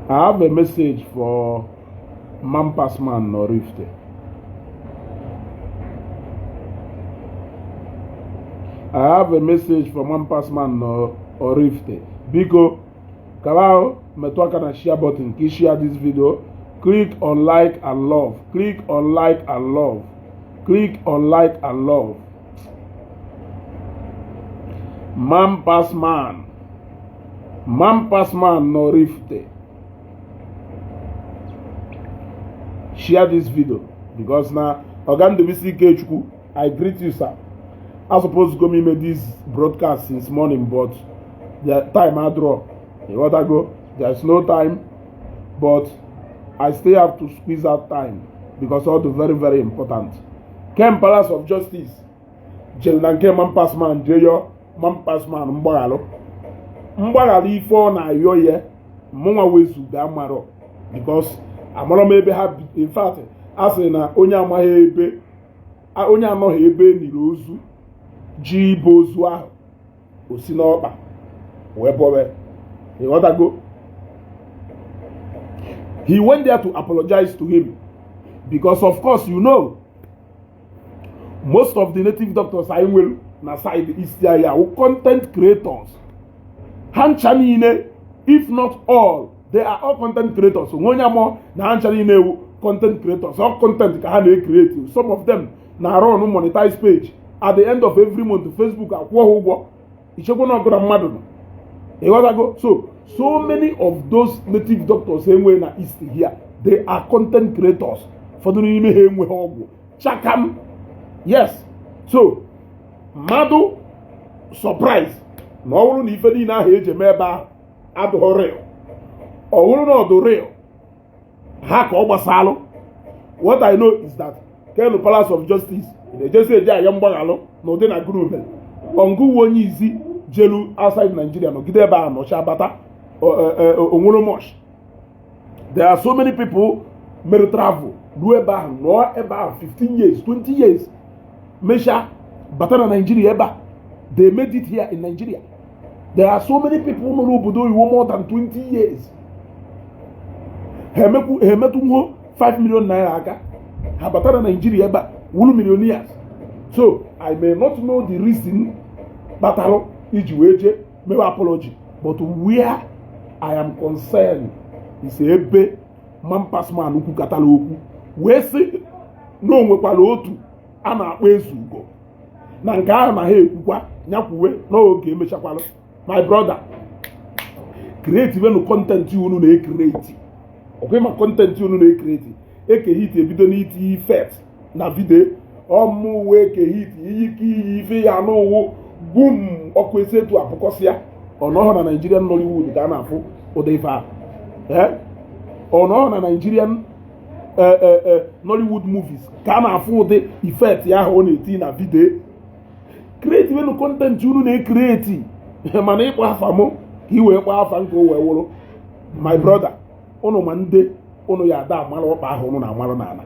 I have a message for Man Pass Man n'Oraifite. I have a message for Man Pass Man n'Oraifite. Biko, kaba ahụ metụ aka na share button ka ị share this video. Click on like and love. Click on like and love. Click on like and love. Man Pass Man. Man Pass Man n'Oraifite. Share this video because na Oga Ndubuisi Ikechukwu, I greet you, sir. I suppose go me make this broadcast since morning, but the time I draw. You want to go? There's no time, but I still have to squeeze out time because all the very, very important. Ken Palace of Justice jere na nke Man Pass Man jee yọọ Man Pass Man mgbaghalụ mgbaghalụ ife ọ na-ayọ ya mụnwa wezuga amarọ because amarọ m ebe ha bi. In fact, a sị na onye amaghị ebe onye anọghị ebe e niri ozu ji ibe ozu ahụ o si n'ọkpa wee bọbe. Ịghọtago? He went there to apologize to him because, of course, most of the native doctors anyị nwere na side East area wụ content creators. Ha ncha niile, if not all, they are all content creators. Onwe onye amụọ na ha ncha niile ewu content creators. All content ka ha na-ecreate. Some of them na run monetize page. At the end of every month, Facebook akwụọ ha ụgwọ. Ichekwa na ọgụra mmadụ nọ. Ịghọtago? So many of those native doctors enwe na East here, they are content creators. Ụfọdụ n'ime ha enweghị ọgwụ chakam. Yes, so mmadụ surprise na ọ bụrụ na ife niile ahụ eji eme ebe ahụ adụghị real, ọ bụrụ na ọ dị real, ha ka ọ gbasalụ. What I know is that Kenu Palace of Justice na-ejesi eje ayọ mgbaghalụ na ụdị na group ọngụwu onye izi jelu outside Nigeria nọgide ebe a nọcha bata onwere much. There are so many people mere travel ruo ebe ahụ, nọọ ebe ahụ 15 years, 20 years, mesha bata na Nigeria ebe a. They made it here in Nigeria. There are so many people nọ n'obodo oyibo more than 20 years, ha emetụ nwo 5 million naira aka, ha bata na Nigeria ebe a wuru millionaires. So I may not know the reason kpatalụ iji wee jee mewe apology, but where I am concerned is ebe Man Pass Man kwukatara okwu wee sị na o nwekwara otu a na-akpọ Ezugo na nke ahụ na ha ekwukwa nyakwuwe n'oge emechakwalụ. My brother, create venu content unu na-ecreate. Ọkwa ma content unu na-ecreate eke hit ebido n'iti effect na video ọmụ wee ke hit iyi ka iyi ife ya n'ụwụ bum ọkụ esi etu apụkọsịa. Ọ nọghọ na Nigerian Nollywood ka a na-afụ ụdị ife ahụ. Ọ nọghọ na Nigerian Nollywood movies ka a na-afụ ụdị effect ahụ ọ na-eti na video. Create wenu content unu na-ecreate, mana ịkpọ afa mụ ka ị wee kpọọ afa nke o wee wụrụ. My brother, ụnụ ma ndị ụnụ ya ada amalụ ọkpa ahụ ụnụ na-amalụ n'ala.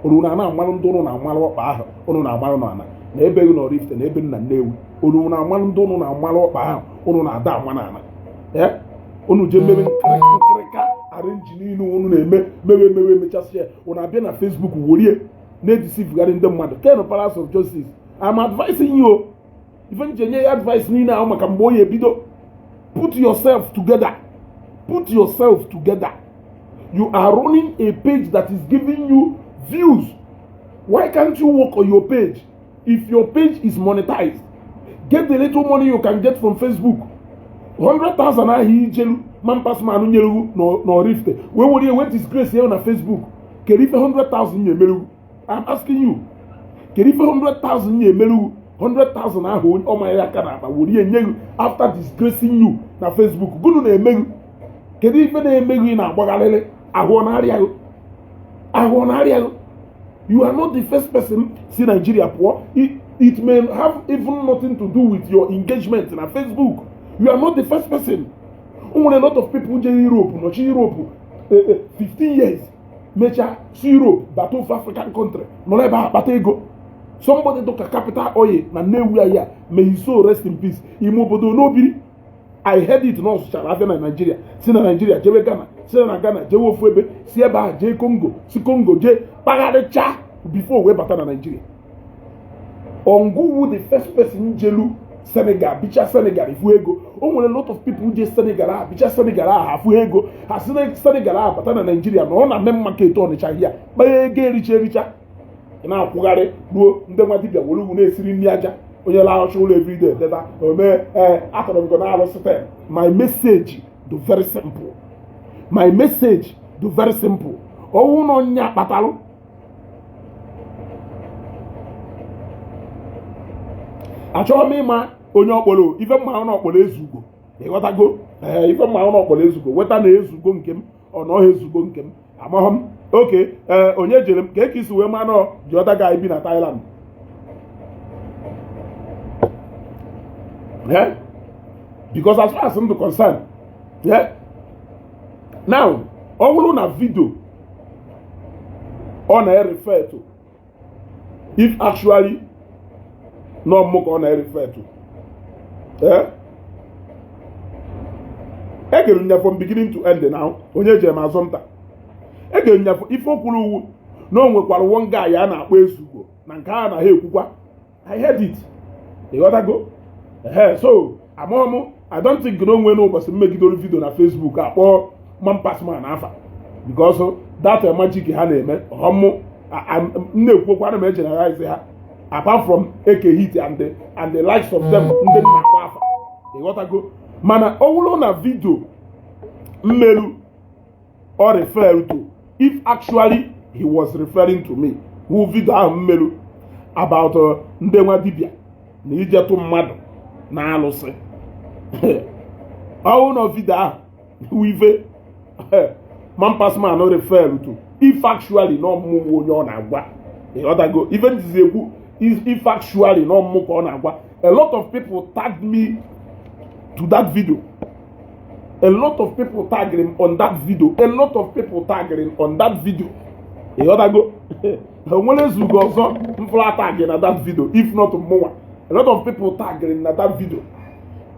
Olu na na-amalụ ndị ụnụ na-amalụ ọkpa ahụ ụnụ na-amalụ n'ala na ebe gị n'Oraifite na ebe nna Nnewi. Olu na-amalụ ndị ụnụ na-amalụ ọkpa ahụ ụnụ na-ada ama n'ala. Unu jee mebe nkịrịka arrange niile unu na-eme, mewe mewe, mechasị ya, unu abịa na Facebook worie na-edeceivegharị ndị mmadụ. Ken Palace of Justice, I'm advising you. Ife nje nye ya advice niile ahụ maka mgbe onye ebido, put yourself together, put yourself together. You are running a page that is giving you views. Why can't you work on your page? If your page is monetized, get the little money you can get from Facebook. 100,000 ahụ ijelu Man Pass Man nyere n'Oraifite wee were wee disgrace ya na Facebook, kedu ife 100,000 nye emerewu? I'm asking you, kedu ife 100,000 nye emerewu? 100,000 ahụ ọ manyere aka n'akpa were nye gị after disgracing you na Facebook, gụnụ na-emeghu? Kedu ife na-emeghu? Ị na-agbagharịrị ahụ, ọ na-arịa gị ahụ, ọ na-arịa gị. You are not the first person si Nigeria pụọ. It may have even nothing to do with your engagement na Facebook. You are not the first person. O nwere a lot of people jere Europe, nọchi Europe 15 years, mechaa si Europe bata ofu African country, nọrọ ebe a kpata ego. Somebody dụka Capital Oil na Nnewi ya, may his soul rest in peace, ime obodo n'obiri. I heard it na ọsụchara afịa na Nigeria, si na Nigeria jebe Ghana, si Si na Ghana jewe ofu ebe, si ebe ahụ jee Congo, si Congo jee kpagharịcha before wee bata na Nigeria. Onguwu, the first person jelu Senegal, bicha Senegal, ifu ego. O nwere lot of people je Senegal a, bicha Senegal ahụ, afụ ego. Ha si na Senegal ahụ bata na Nigeria na ọ na main market Ọnịcha hia kpaa ego, ericha ericha. Ị na-akwụgharị ruo ndị nwa dibịa were ugwu na-esiri nri aja. Onye laghachi ụlọ everyday deba ome. Ee, atọrọ m go na alụsị. My message do very simple, my message do very simple. Ọnwụ na ọnya kpatalụ achọghị m ịma onye ọkpọrọ ife mma ahụ na ọkpọrọ ezugo. Ịghọtago? Ee, ife mma ahụ na ọkpọrọ ezugo weta na ezugo nke m, ọ na ọha ezugo nke m, amaghị m. Oke ee, onye jere m ka eke isi wee ma nọ ji ọta ga bi na Thailand. Yeah? Because as far as I'm concerned, yeah? Now, ọ bụrụ na video ọ na-refer to, if actually nọ mụ ka ọ na-refer to, eh? Egere nya from beginning to end. Now, onye jere m azụ nta egere nya ife okwuru uwu na o nwekwara one guy a na-akpọ Ezugo na nke a na ha ekwukwa. I heard it. Ịghọtago? Ehe, so amaghị m. I don't think na onwe n'ụbọchị mmegidoro video na Facebook akpọ man pass man afa, because that magic ha na-eme ọmụ m na-ekwukwa, ana m egeneralize ha, apart from Eke Hit and the likes of them ndị na-akpọ afa. Ịghọtago? Mana ọ bụrụ na video mmelu ọ refer to, if actually he was referring to me, who video ahụ mmelu about ndị nwa dibịa na ijetụ mmadụ na alụsị, ọwụ na video ahụ ife man pass man refer to, if actually na ọmụmụ onye ọ na-agwa. Ịghọtago ife njizi ekwu? If actually na ọmụmụ ka ọ na-agwa, a lot of people tagged me to that video. A lot of people tagged him on that video. A lot of people tagged him on that video. Ịghọtago? Onwere ezugo ọzọ mfụrụ tag na that video if not mụnwa. A lot of people tagged na that video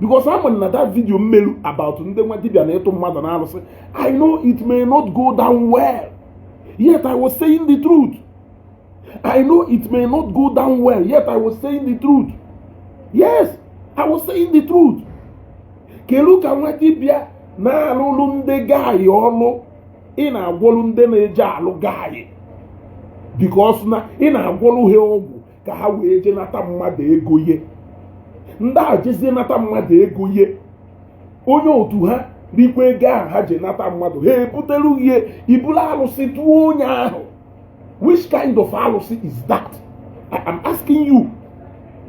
because ama na that video mmelu about ndị nwa dibịa na ịtụ mmadụ na arụsị. I know it may not go down well, yet I was saying the truth. I know it may not go down well, yet I was saying the truth. Yes, I was saying the truth. Kelu ka nwa dibịa na-alụlụ ndị gaayị ọlụ, ị na-agwọlụ ndị na-eje alụ gaayị, because na ị na-agwọlụ ha ọgwụ ka ha wee jee nata mmadụ ego ye. Ndị a jezie nata mmadụ ego ye, onye otu ha rikwa ego ahụ ha ji nata mmadụ, ha ebutelu ihe ibulu alụsị tụọ onye ahụ. Which kind of alụsị is that? I am asking you.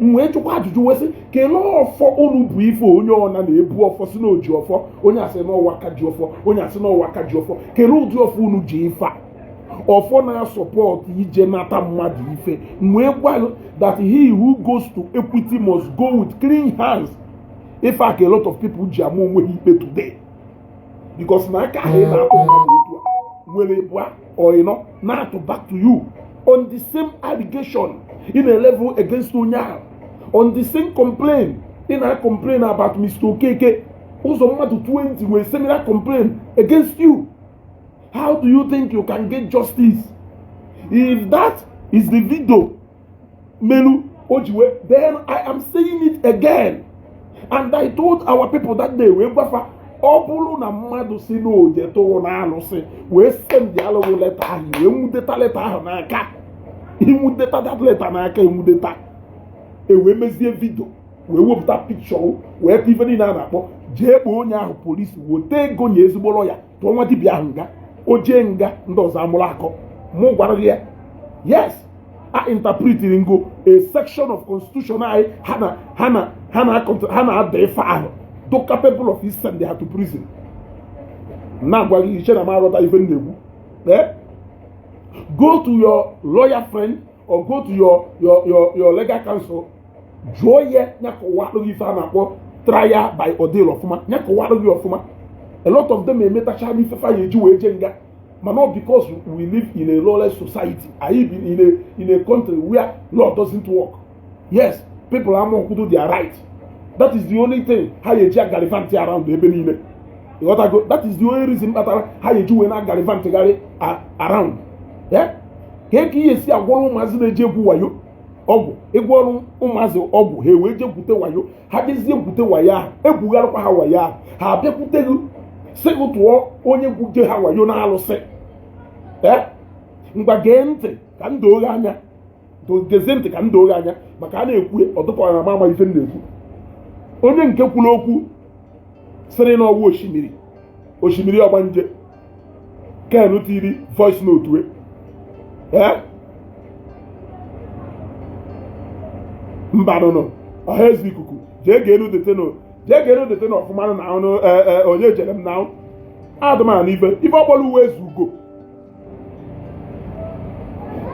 M wee jụkwa ajụjụ wee sị, kelee ọfọ unu bụ ife onye ọna na-ebu ọfọ si na oji ọfọ, onye asị n'ọwa aka ji ọfọ, onye asị n'ọwa aka ji ọfọ. Kelee ụdị ọfọ unu ji ife a, ọfọ na-asọpọtụ ije nata mmadụ ife. M wee gwa that he who goes to equity must go with clean hands. Ife a ka a lot of people ji ama onwe ha ikpe today, because na aka ahụ ị na-atụ mmadụ etu a nwere ịbụa or ịnọ na-atụ back to you on the same allegation ị na-elevel against onye ahụ, on the same complaint ị na-complain about Mr. Okeke. Ụzọ mmadụ 20 nwere similar complaint against you. How do you think you can get justice? If that is the video melu ojiwe, then I am saying it again, and I told our people that day, wee gwafa, ọ bụrụ na mmadụ si n'oje tụrụ na alụsị wee send alụghị leta ahụ, wee nwudeta leta ahụ n'aka, inwudeta that leta n'aka, enwudeta, e wee mezie video, wee wepụta picture, wee kọ ife niile a na-akpọ, jee kpọọ onye ahụ polisi, weta ego nye ezigbo lọya, tụọ nwa dibịa ahụ nga. O jee nga, ndị ọzọ amụrụ akọ. Mụ gwara gị ya. Yes, a interpretiri ngo a section of constitution anyị ha na ha na ha na ha na-ada ife ahụ do capable of send ha to prison. Na-agwa gị iche na m aghọta ife m na-ekwu. Eh? Go to your lawyer friend or go to your legal counsel, jụọ ya, ya kọwalụ gị ife a na-akpọ trial by ordeal ọfụma, ya kọwalụ gị ọfụma. A lot of them emetacha n'ife fa ya eji wee jee nga, mana not because we live in a lawless society. Anyị bi in a country where law doesn't work. Yes, people amakwudo their right. That is the only thing ha ya eji agalivanti around ebe niile. Ịghọtago? That is the only reason kpatara ha eji wee na-agallivantgharị around. Ka ka ihe si agwọrọ ụmụazị na-eji egwu wayo ọgwụ, ịgwọ ọrụ ụmụazị ọgwụ, ha ewee jee gwute wayo, ha jezie gwute wayo ahụ, egwugharịkwa ha wayo ahụ, ha abịakwute gị sị gị tụọ onye gwuje ha wayo na alụsị. Ee, ngwa, gee ntị ka m doo gị anya. Gezie ntị ka m doo gị anya, maka a na-ekwu ọdụkọrọ na ama ife m na-ekwu. Onye nke kwuru okwu sịrị na ọwụ osimiri, osimiri ọgbanje ken tiri voice note we. Ee, mba, nụnụ ọha eze ikuku, jee gee deteno, jee gee deteno ọfụma na ọnụ. Onye jere m na adụmana ife ife ọkpọrọ uwe ezugo,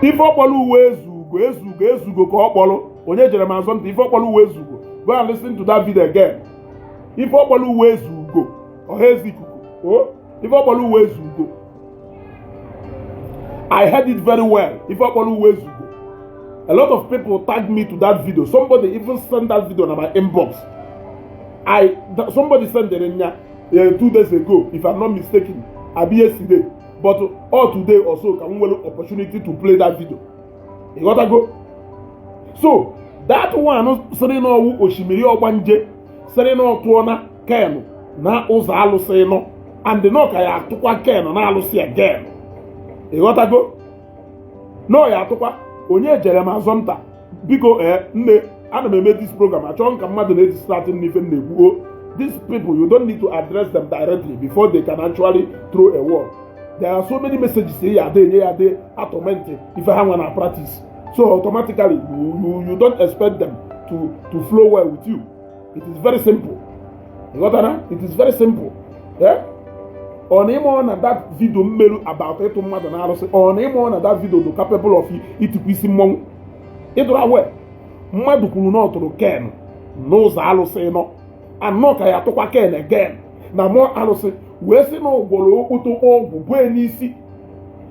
ife ọkpọrọ uwe ezugo, ezugo, ezugo ka ọ kpọrọ. Onye jere m azọ ntị, ife ọkpọrọ uwe ezugo. Go and listen to that video again. Ife ọkpọrọ uwe ezugo, ọha eze ikuku o, ife ọkpọrọ uwe ezugo. I heard it very well. Ife ọkpọrọ uwe ezugo. A lot of people tagged me to that video. Somebody even sent that video na my inbox. Somebody sent it in ya 2 days ago, if I'm not mistaken, abi yesterday, but all today also ka m nwere opportunity to play that video. You got to go. So that one sịrị na ọwụ osimiri ọgbanje, sịrị na ọtụọ na ken na ụzọ alụsị nọ, and na ọ ka ya atụkwa ken na alụsị again. Ịghọtago? Na ọ ya atụkwa. Onye jere m azọ nta, biko. Ee, nne, ana m eme this program, achọrọ m ka mmadụ na-edi starting n'ife m na-ekwu o. These people, you don't need to address them directly before they can actually throw a word. There are so many messages ya ade enye ya ade atorment ife ha nwe na practice, so automatically you don't expect them to flow well with you. It is very simple. Ịghọtara? It is very simple. Yeah? Ọ na ịma na that video mmerụ about ịtụ mmadụ na arụsị, ọ na ịma na that video do capable of itikwa isi mmọnwụ ịdụrụ awe. Mmadụ kwuru na ọ tụrụ ken n'ụzọ alụsị nọ anọ, ka ya atụkwa ken again na mụọ alụsị, wee sị na ụgwọrọ okpotokpo ọgwụ bue n'isi,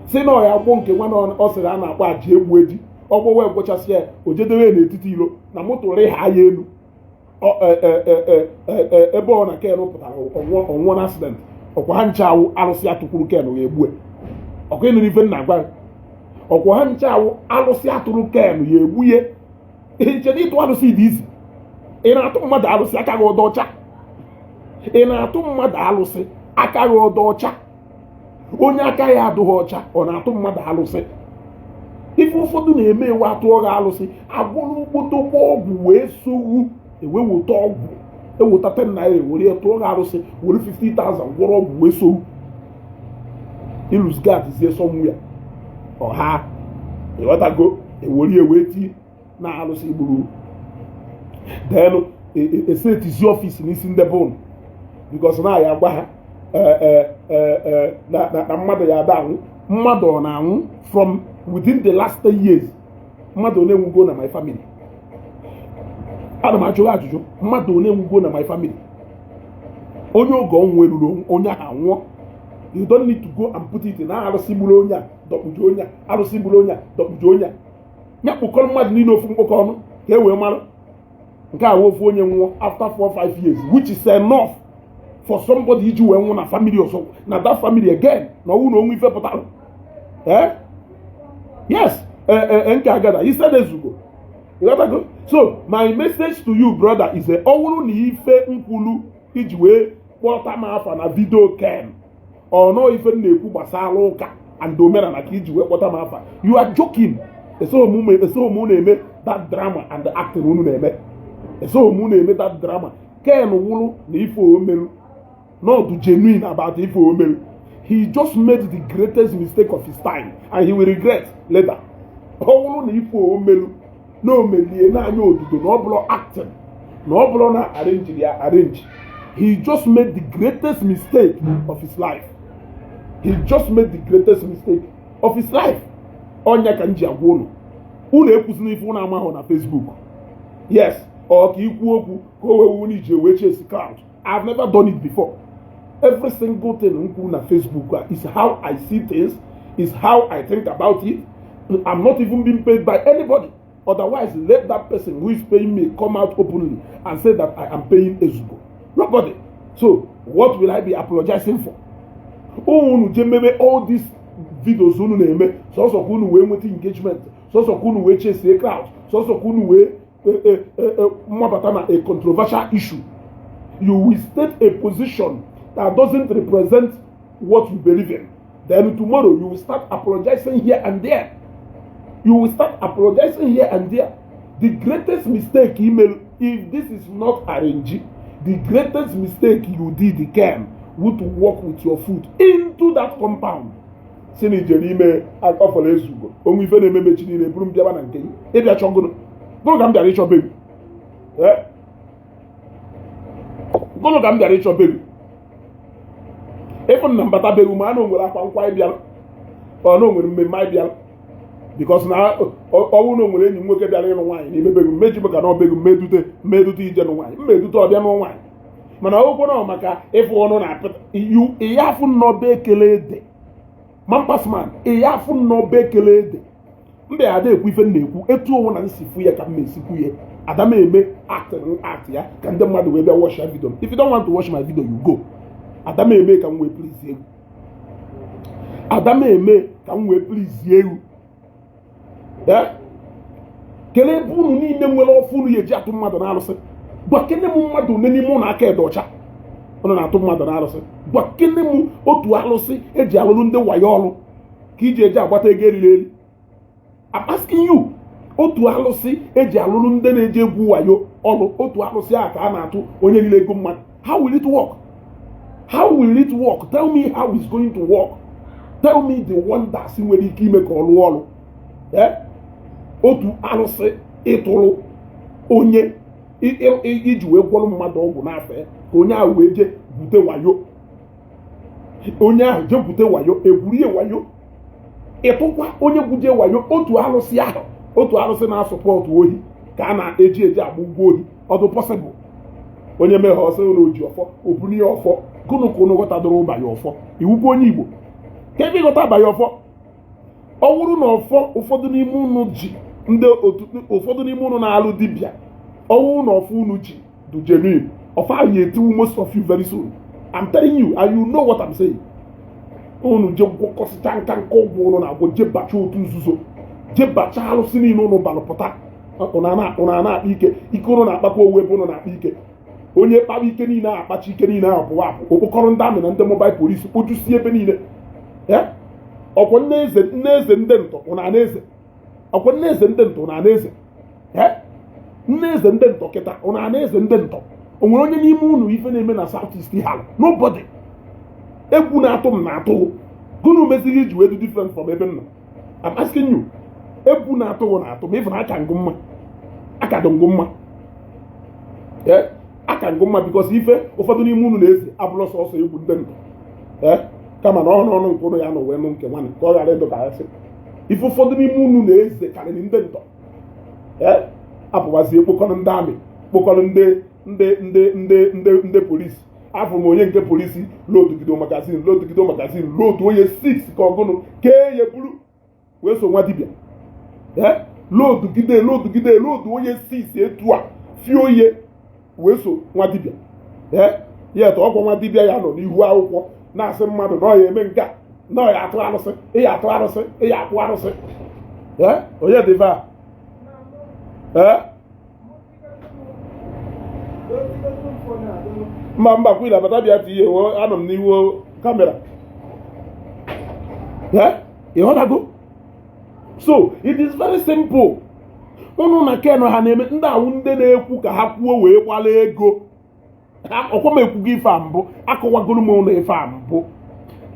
si na ọ ya gbọ nke nwa na ọ sịrị a na-akpọ aja egbu eji ọgbọ, wee gwọchasị ya, o jedewe n'etiti ilo na moto rịha ya elu ebe ọ na ken pụtara ọnwụọ na accident. Ọkwa ha nche awụ alụsị atụkwuru ken ya egbue. Ọkwa ịnụrụ ife nna gwa? Ọkwa ha nche awụ alụsị atụrụ ken ya egbu ya. Iche na ịtụ alụsị dị izi? Ị na-atụ mmadụ alụsị, aka gị ọdọ ọcha? Ị na-atụ mmadụ alụsị, aka gị ọdọ ọcha? Onye aka ya adịghị ọcha, ọ na-atụ mmadụ alụsị? Ife ụfọdụ na-eme ewe atụọ gị alụsị, agwụrụ mkpotokpo ọgwụ wee sogwu, ewe weta ọgwụ, eweta 10 naira, ewere tụọ gị alụsị, were 50,000 gwọrọ ọgwụ wee sogwu, iluzgat zie somewhere ọha. Ịghọtago? Ewere wee ti na alụsị gburu denu, esetizi office n'isi ndị be ụnụ, because na ya agwa ha na mmadụ ya ada anwụ. Mmadụ ọ na-anwụ from within the last 10 years? Mmadụ one nwugo na my family? Ana m ajụ ajụjụ, mmadụ one nwugo na my family? Onye oge ọnwụ eruru, onye ahụ anwụọ. You don't need to go and put it na arụsị gburu onye a, dọkpụje onye a, arụsị gburu onye a, dọkpụje onye a, ya kpụkọrọ mmadụ niile ofu mkpọkọ ọnụ ka e wee mara nke a. Ofu onye nwụọ after 4 5 years, which is enough for somebody iji wee nwụ na family ọzọ, na that family again, na ọnwụ na onwe ife pụtara. Eh, yes, nke agada he said ezugo. Ịghọtago? So my message to you, brother, is ọ bụrụ na ife nkwulu iji wee kpọta m afa na video ken ọnọ ife m na-ekwu gbasara ụka and omenala ka iji wee kpọta m afa, you are joking. Esoghị m na-eme that drama and the acting unu na-eme. Esoghị m na-eme that drama. Ken wụrụ na ife omeru not genuine about ife omeru. He just made the greatest mistake of his time and he will regret later. Ọ bụrụ na ife omeru na omelie n'anya odudo, na ọ bụrụ acting, na ọ bụrụ na arrange ya arrange, he just made the greatest mistake of his life. He just made the greatest mistake of his life. Ọnya ka m ji agwa unu, unu ekwuzina ife unu amahụ na Facebook. Yes, ọ ka ikwu okwu ka o wee wu iji wee chase crowd. I've never done it before. Every single thing m kwuru na Facebook is how I see things, is how I think about it. I'm not even being paid by anybody. Otherwise, let that person who is paying me come out openly and say that I am paying Ezugo. Nobody. So What will I be apologizing for? Unu je mebe all these videos unu na-eme sọsọ ka unu wee nweta engagement, sọsọ ka unu wee chesie crowd, sọsọ ka unu wee mmabata na a controversial issue. You will state a position that doesn't represent what you believe in. Then tomorrow you will start apologizing here and there. You will start apologizing here and there. The greatest mistake email, if this is not arranged, the greatest mistake you did came would to walk with your foot into that compound, si na ijere ime ọfọrọ ezugo onwe ife na-eme mechi niile buru m bịaba na nke gị ịbịa chọgoro gụrụ ka m bịara ịchọ bebi. Gụrụ ka m bịara ịchọ bebi ịfụ na mbata beghị ma na o nwere akwa nkwa ịbịara, ọ na o nwere mmemme anyị bịara, because na ọnwụ na o nwere enyi m nwoke bịara ịlụ nwaanyị n'ime beghị mmeji maka na ọ beghị mmedute mmedute ije nụ nwaanyị, mmedute ọbịa nụ nwaanyị, mana ọgwụkwọ na maka ịfụ ọnụ na apịta ịya afụ nnọọ be ekele ede mampasman, ịya afụ nnọọ be ekele ede mba ada ekwu ife m na-ekwu etu onwe na nsifu ya ka m na-esikwu ya. Ada m eme act ya ka ndị mmadụ wee bịa watch ya video. If you don't want to watch my video, you go. Ada m eme ka m wee please egwu, ada m eme ka m wee please egwu. Ee, kelee ebe unu niile nwere ọfụ unu ya eji atụ mmadụ n'arụsị. Gwa kene m mmadụ one n'ime ụlọ aka ede ọcha unu na-atụ mmadụ n'arụsị. Gwa kene m otu arụsị eji alụrụ ndị wayo ọrụ ka iji eji agbata ego eriri eri. I'm asking you, otu alụsị eji alụrụ ndị na-eji egwu wayo ọrụ, otu alụsị a ka a na-atụ onye niile ego mmadụ. How will it work? How will it work? Tell me how it's going to work. Tell me the wonders nwere ike ime ka ọ rụọ ọrụ. Eh? Otu alụsị ịtụrụ onye iji wee gwọrọ mmadụ ọgwụ n'afọ ya ka onye ahụ wee jee gwute wayo, onye ahụ jee gwute wayo, egwurie wayo, ịtụkwa onye gwuje wayo, otu alụsị ahụ, otu alụsị na-asọpọtụ ohi ka a na-eji eji agba ụgwọ ohi. Ọ dị possible? Onye meghe ọsọ na oji ọfọ obunie ọfọ gụnụ ka unu ghọtadoro ụba ya ọfọ iwukwu onye Igbo ka ebe ịghọta aba ya ọfọ. Ọ bụrụ na ọfọ ụfọdụ n'ime unu ji, ndị otu ụfọdụ n'ime unu na-alụ dibịa, ọwụ na ọfọ unu ji do genuine, ọfọ ahụ ya etiwu most of you very soon. I'm telling you, and you know what I'm saying. Unu je gwọkọsịcha nka nka ọgwụ unu na-agwọ, je bacha otu nzuzo, je bacha alụsị niile unu balụ pụta, unu a na-akpa ike ike unu na-akpakwa owu ebe unu na-akpa ike. Onye kpawa ike niile ahụ, akpacha ike niile ahụ, pụwa apụ, okpokọrọ ndị amị na ndị mobile police kpojusie ebe niile. Ọkwa nne eze, nne eze ndị ntọ ụna ana eze, ọkwa nne eze ndị ntọ ụna ana eze, nne eze ndị ntọ kịta ụna ana eze ndị ntọ. O nwere onye n'ime unu ife na-eme na South East ha? Nobody. Egwu na-atụ m na-atụ gụnụ meziri iji wee dị different from ebe m nọ. I'm asking you. Egwu na-atụ na-atụ ma ịfụ na aka ngụ mma, aka dị ngụ mma, ee, aka ngụ mma, because ife ụfọdụ n'ime unu na-eze abụrụ sọsọ egwu ndị ntọ, ee, kama na ọnụ ọnụ nke ụnụ ya nọ wee nụ nke nwanne ka ọ ghara ịdụ ka ya sị ife ụfọdụ n'ime unu na-eze karịrị ndị ntọ. Ee, apụwazie kpokọrọ ndị amị, kpokọrọ ndị ndị ndị ndị ndị ndị polisi. Afọ m onye nke polisi lodugido magazine, lodugido magazine, lodu onye 6 ka ọgụnụ kee ya buru wee so nwa dibịa. Ee, lodugide lodugide lodu onye 6 etu a fio ihe wee so nwa dibịa. Ee, ya etu ọgwụ nwa dibịa ya nọ n'ihu akwụkwọ na-asị mmadụ na ọ ya eme nke a, na ọ ya atụ arụsị, ịya atụ arụsị, ịya akpụ arụsị. Ee, onye dị a? Ee, mba mba, kwila bata bịa tinye, anọ m n'ihu camera. Ee, ịghọtago? So it is very simple. Unu na Ken ha na-eme ndị awụ ndị na-ekwu ka ha kwuo wee gbala ego. Ọkwa m ekwugo ife a mbụ, akọwagoro m ụlọ ife a mbụ.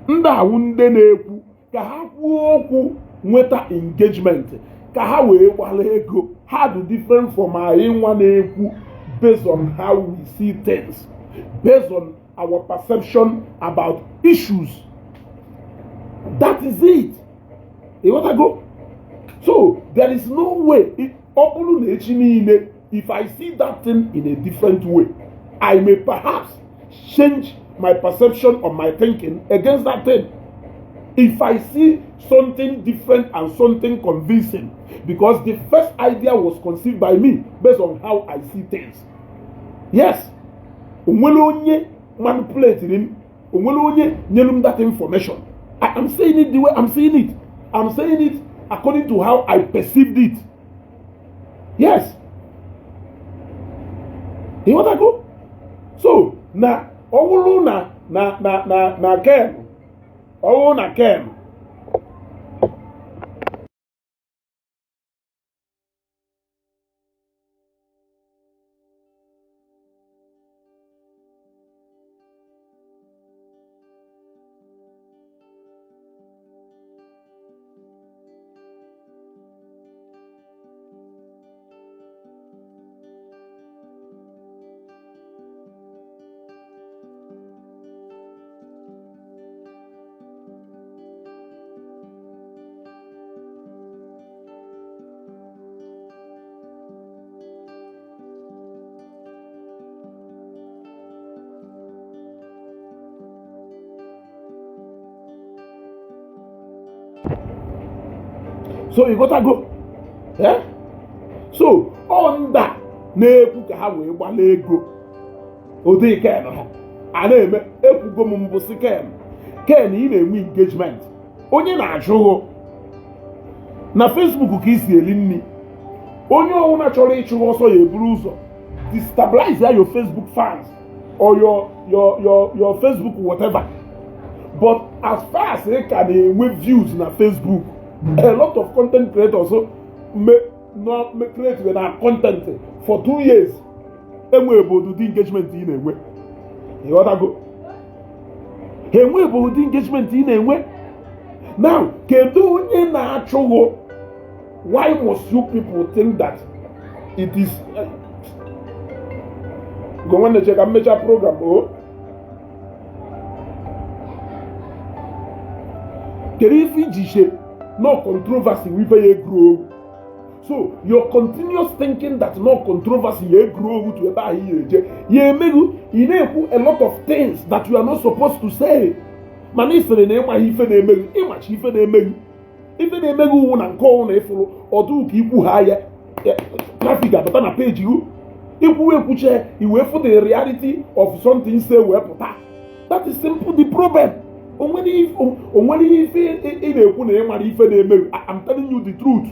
Ndị awụ ndị na-ekwu ka ha kwuo okwu nweta engagement ka ha wee gbala ego. Ha dị different from anyị nwa na-ekwu based on how we see things, based on our perception about issues. That is it. Ịghọtago? So there is no way. Ọ bụrụ na echi niile, if I see that thing in a different way, I may perhaps change my perception or my thinking against that thing if I see something different and something convincing, because the first idea was conceived by me based on how I see things. Yes, onwere onye Manipulate m, onwere onye nyere m that information. I am saying it the way I'm saying it. I'm saying it according to how I perceived it. Yes, ịghọtago? So na ọ bụrụ na Ken, ọ bụrụ na Ken so you gotta go, eh? So ọ nda na-ekwu ka ha wee gbala ego ụdị Ken ha a na-eme. Ekwugo m mbụ si Ken, Ken, ị na-enwe engagement, onye na-achụghụ na Facebook ka isi eri nri. Onye ọbụla chọrọ ịchụ ọsọ ya eburu ụzọ destabilize your Facebook fans or your Facebook whatever. But as far as ị ka na-enwe views na Facebook, a lot of content creators me no me create na content for 2 years enwe bụ ụdị engagement ị na-enwe. Ịghọtago? Ha enwe bụ ụdị engagement ị na-enwe now. Kedu onye na-achụghụ? Why must you people think that it is go? Nwanne, che ka mmecha program o. Kedu ife iji che no controversy wife ya grow? So your continuous thinking that no controversy ya grow to ebe ahụ ya eje ya emeghu, ị na-ekwu a lot of things that you are not supposed to say. Mana ị sịrị na ịmaghị ife na-emeghu. Ịmachi ife na-emeghu, ife na-emeghu uwu na nke ọnwụ na ịfụrụ ọdụ ka ikwu ha ya, traffic abata na peji gị. Ikwu ekwuche, i wee fụ the reality of something say wee pụta. That is simple the problem. Onwere ife ị na-ekwu na ịmara ife na-emeghu. I'm telling you the truth.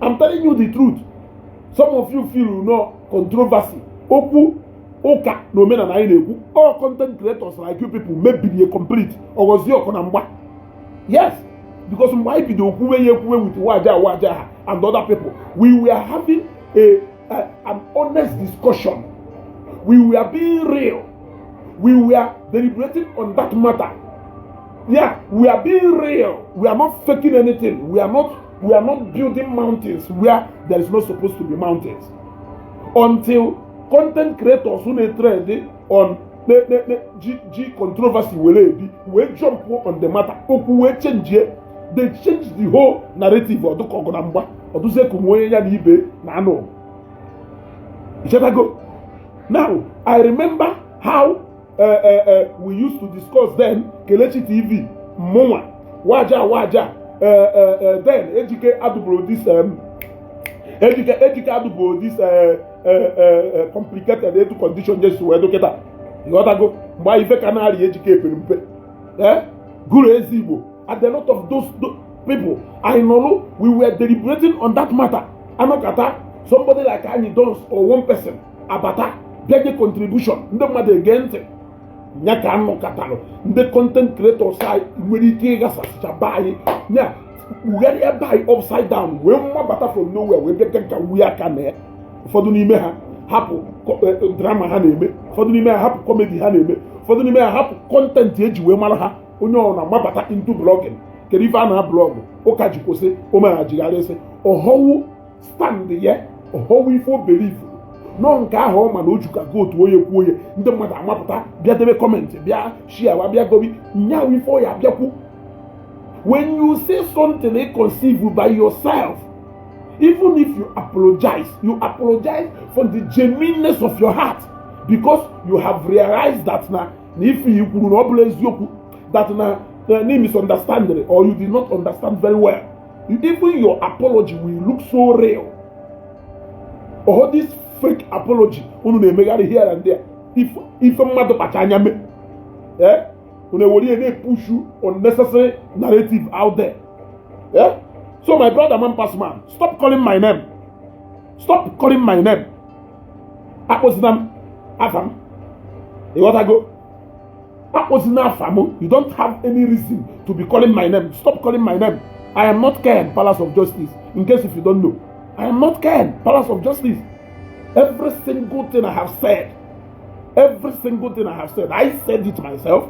I'm telling you the truth. Some of you feel no controversy, okwu ụka na omenala anyị na-ekwu, all content creators like you people mebiri complete ọghọzie ọkụ na mgba. Yes, because mgbe anyị bido okwuwe ya ekwuwe with waja waja ha and other people, we were having a an honest discussion. We were being real. We were deliberating on that matter. Yeah, we are being real. We are not faking anything. We are not building mountains where there is not supposed to be mountains. Until content creators who na-trend on ne ji ji controversy were ebi wee jump on the matter, okwu wee change. They change the whole narrative. Ọdụka ọgụ na mgba ọdụzie ka onwe onye ya na ibe na anụ ichetago. Now I remember how we used to discuss then. Kelechi TV, mụnwa, waja waja, then Ejike adụboro this Ejike adụboro this complicated etu condition jesu wee dọkịta. Ịghọtago? Mgbe anyị ife ka na-arịa Ejike epere mpe, gụrụ ezi Igbo and a lot of those people anyị nọrụ, we were deliberating on that matter. Anọkata, somebody like anyị dons or one person abata bịa nye contribution, ndị mmadụ ege ntị nya ka anọkatalụ. Ndị content creators anyị nwere ike ịghasasịcha be anyị nya kpugharịa be anyị upside down wee mmabata from nowhere wee bịa nka wuye aka na ya. Ụfọdụ n'ime ha hapụ drama ha na-eme, ụfọdụ n'ime ha hapụ comedy ha na-eme, ụfọdụ n'ime ha hapụ content eji wee mara ha. Onye ọ na-amabata into blogging. Kedu ife a na blog ụka ji kwụsị omeghajigharịsị ọhọwụ stand ya, ọhọwụ ife o believe nọ nke ahụ ọ ma na o juka go otu onye kwuo onye ndị mmadụ amapụta bịa debe comment, bịa share, bịa gobi nyawu ife ọ ya abịakwu. When you say something you conceive by yourself, even if you apologize, you apologize from the genuineness of your heart, because you have realized that na ife i kwuru na ọ bụla eziokwu, that na misunderstanding or you did not understand very well. Even your apology will look so real. Or this fake apology unu na-emegharị here and there. Ife mmadụ kpacha anya mee, eh, unu ewere ihe na-epushu unnecessary narrative out there, eh? So my brother, man pass man, stop calling my name, stop calling my name. Akpọzina m afa m, ịghọtago? Akpọzina afa m. You don't have any reason to be calling my name. Stop calling my name. I am not Ken Palace of Justice. In case if you don't know, I am not Ken Palace of Justice. Every single thing I have said, every single thing I have said, I said it myself.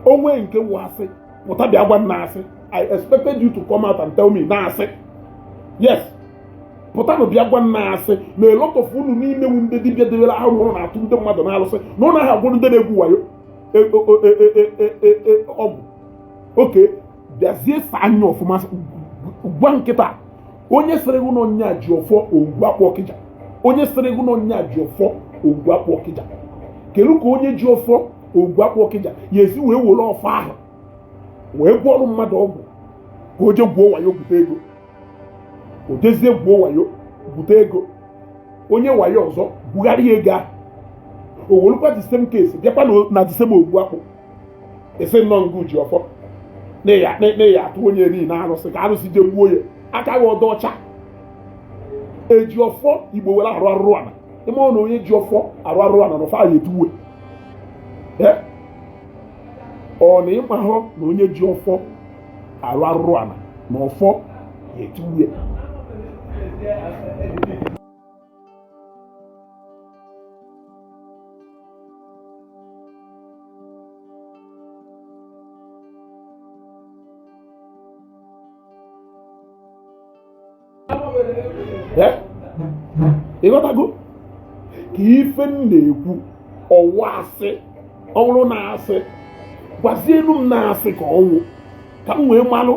Onwe nke wụ asị, pụta bịa gwa m na asị. I expected you to come out and tell me na asị. Yes, pụtanụ bịa gwa m na asị. Na a lot of unu niile wu ndị dibịa debere ahụ ụnụ na-atụ ndị mmadụ na-alụsị na ụnụ ahụ agwụrụ ndị na-egwu wayo ọgwụ. Oke bịazie saa anya ọfụma, gwa nkịta onye sịrị gị na onye a ji ọfọ Ogwu Akpụ Ọkịja, onye sịrị gị na onye a ji ọfọ Ogwu Akpụ Ọkịja, kedu ka onye ji ọfọ Ogwu Akpụ Ọkịja ya esi wee were ọfọ ahụ wee gwọọrụ mmadụ ọgwụ ka o jee gwuo wayo gwute ego? O jezie gwuo wayo gwute ego, onye wayo ọzọ bugharịa ego ahụ, o werukwa the same case bịakwa na the same Ogwu Akpụ, esi nnọọ ngụ ji ọfọ na-eya atụ onye niile arụsị ka arụsị jee gbuo ya. Aka gị ọdọ ọcha eji ọfọ Igbo were arụ arụrụ ana ịma na onye ji ọfọ arụ arụrụ ana na ọfọ ahụ etuwe ọ na ịmahụ na onye ji ọfọ arụ arụrụ ana na ọfọ ya etuwe. Ịghọtago ka ife m na-ekwu? Ọwụ asị, ọwụrụ na asị, gwazienu m na asị ka ọnwụ ka m wee malụ,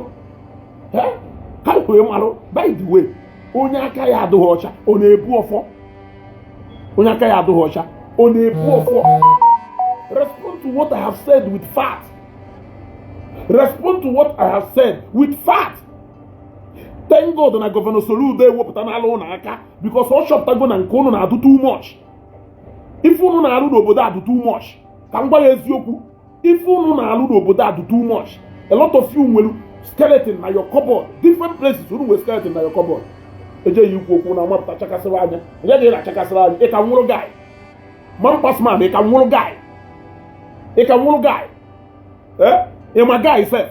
ka m wee malụ. By the way, onye aka ya adịghị ọcha, ọ na-ebu ọfọ? Onye aka ya adịghị ọcha, ọ na-ebu ọfọ? Respond to what I have said with fact. Respond to what I have said with fact. Thank God na Governor Soludo ewepụta n'ala ụlọ aka, because ọ chọpụtago na nke ụnụ na-adụ too much. Ife ụnụ na-arụ n'obodo adụ too much. Ka m gwa ya eziokwu, ife ụnụ na-alụ n'obodo adụ too much. A lot of you nwere skeleton na your cupboard, different places. Unu nwere skeleton na your cupboard. Ejeghị ikwu okwu na amapụta chakasịrị anya onye dị na-achakasịrị anya. Ị ka nwụrụ guy, man pass man, ị ka nwụrụ guy, ị ka nwụrụ guy. Eh, ị ma guy sef?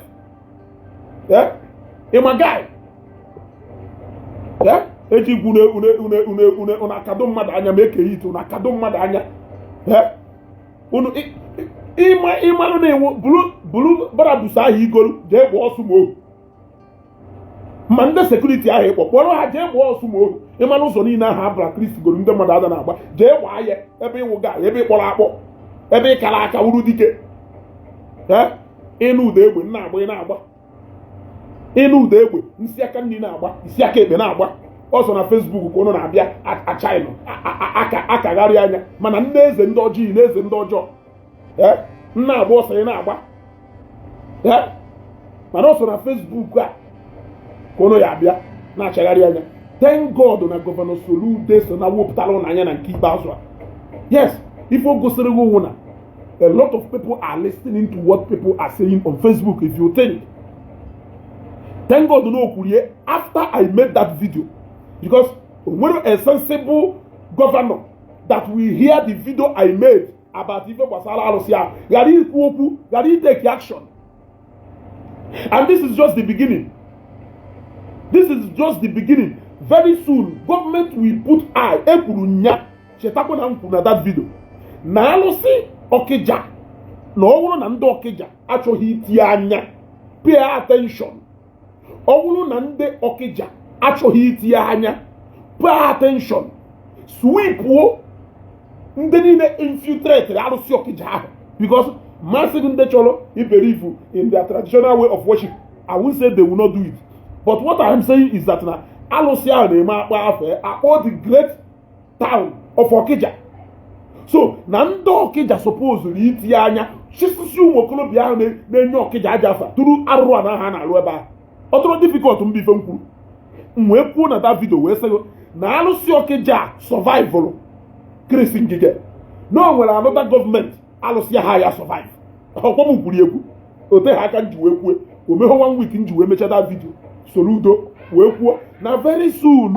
Eh, ị ma guy? Eh, eji igwu une une une une une unu akado mmadụ anya ma ekeghị ite unu akado mmadụ anya. Eh, unu ịma ịmalụ na-ewu bulu bulu Brabus ahụ igolu jee gbaa ọsụ ma ohu ma ndị security ahụ ịkpọ kpọrọ ha jee gbaa ọsụ ma ohu. Ịmalụ ụzọ niile ahụ abra Kristi goro ndị mmadụ ada na-agba, jee gbaa ya ebe ịwụ ga ebe ịkpọrọ akpọ ebe ịkara aka wuru dike. Ee, ịnụ ụda egbe na-agba, ị na-agba. Ịnụ ụda egbe, nsị aka nri na-agba, isi aka ekpe na-agba ọsọ. Na Facebook ka ụnụ na-abịa achaịnụ akagharị anya, mana ndị eze ndị ọjọọ na eze ndị ọjọọ, ee, nna agba ọsọ, ị na-agba. Ee, mana ọsọ na Facebook a ka ụnụ ya abịa na-achagharị anya. Thank God na Governor Soludo so na wepụtara ụnụ anya na nke ikpeazụ a. Yes, ife o gosiri gị wụ na a lot of people are listening to what people are saying on Facebook. If you think, thank God na okwurie after I made that video, because o nwere a sensible governor that will hear the video I made about ife gbasara arụsị ahụ ghara ikwu okwu, ghara itake action. And this is just the beginning. This is just the beginning. Very soon, government will put eye. Ekwuru nya, chetakwa na m kwuru na that video na alụsị Ọkịja na ọ bụrụ na ndị Ọkịja achọghị itinye anya, pay attention. Ọ bụrụ na ndị Ọkịja achọghị itinye anya, pay attention, sweepuo ndị niile infiltrate arụsị Ọkịja ahụ, because masị gị ndị chọrọ iberivu in their traditional way of worship, I won't say they will not do it, but what I am saying is that na alụsị ahụ na-eme akpa afọ akpọ the great town of Ọkịja. So na ndị Ọkịja supposed itinye anya chisisi ụmụ okorobịa ahụ na-enye Ọkịja aja afa tụrụ arụrụ a na ha na-alụ ebe ahụ. Ọ tụrụ difficult mba ife m kwuru. M wee kwuo na that video wee sị na alụsị Ọkịja a survival Chris Ngige Na o nwere another gọọmenti alụsị ha ya survive. Ọkwa m kwuru ekwu ote ha aka nji wee kwue omeghe one week nji wee mechaa that video. Soludo wee kwuo na very soon,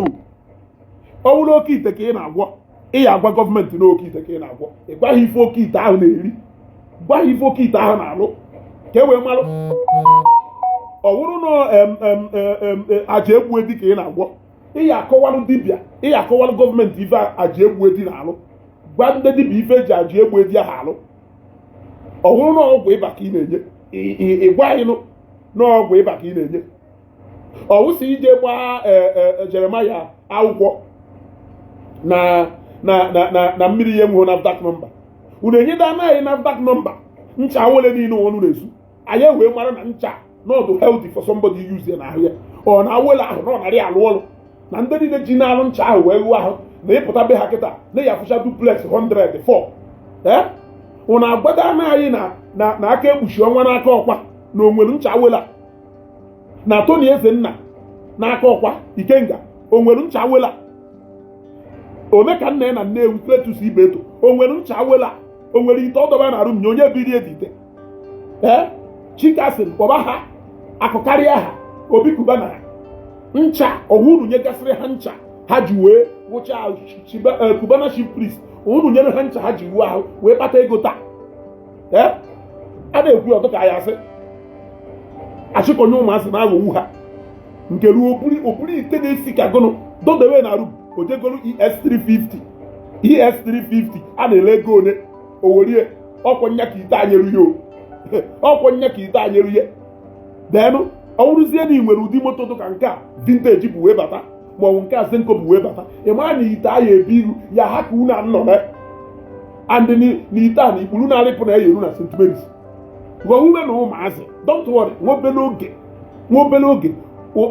ọ bụrụ oke ite ka ị na-agwọ, ị ya agwa gọọmenti na oke ite ka ị na-agwọ. Ị gwaghị ife oke ite ahụ na-eri, gwaghị ife oke ite ahụ na-alụ ka e wee malụ. Ọ bụrụ na aja egbu edi ka ị na-agwọ, ị ya akọwalụ dibịa, ị ya akọwalụ gọọmenti ife aja egbu edi na-alụ, gwa ndị dibịa ife eji aja egbu edi ahụ alụ. Ọ bụrụ na ọgwụ ịba ka ị na-enye, ị gwa anyị na ọgwụ ịba ka ị na-enye. Ọ wụsị ije gbaa Jeremaya akwụkwọ na mmiri ihe nwụrụ NAFDAC number, unu enyeda anaghị NAFDAC number ncha awele niile unu na-ezu, anyị wee mara na ncha n'ọdụ healthy for somebody use ya n'ahụ ya. Ọ na awele ahụ na ọ narị alụ ọrụ na ndị niile ji na-alụ ncha ahụ wee ghụọ ahụ na ịpụta be ha kịta na ya afụcha duplex 104. Ee, unu agwado anaghị na aka ekpuchi ọnwa n'aka ọkwa na onwere ncha awele na Tony Ezenna n'aka ọkwa Ikenga, onwere ncha awele ome ka nna ya na Nnewi Cletus Ibeto, onwere ncha awele, onwere ite ọdọba na arụ nye onye biri ite. Ee, Chikasin kpọba ha akụkarịa ha Obi Kubana ha ncha ọwa unu nyegasịrị ha ncha ha ji wee wụcha Cubana Chief Priest, unu nyere ha ncha ha ji wuo ahụ wee kpata ego taa. Ee, a na-ekwu ọtọ ka ya asị achịkọnye ụmụazị na-aghọgbu ha nke ruo oburu ite na-esi ka gụnụ dodewe na arụ ojegolu ES350, ES350 a na-ele ego one owerie. Ọkwọ nya ka ite anyị erughị o, ọkwọ nya ka ite anyị erughị. Denụ ọ bụrụzie na ị nwere ụdị moto dị ka nke a vintage bụ wee bata, ma ọ bụ nke a Zenko bụ wee bata, ị mara na ite a ya ebu iru ya ha ka unu anọ na and na ite a na ikpuru na-arịpụ na ya eru na St. Mary's ghọọ na ụmụazị. Don't worry, nwa obere oge, nwa obere oge.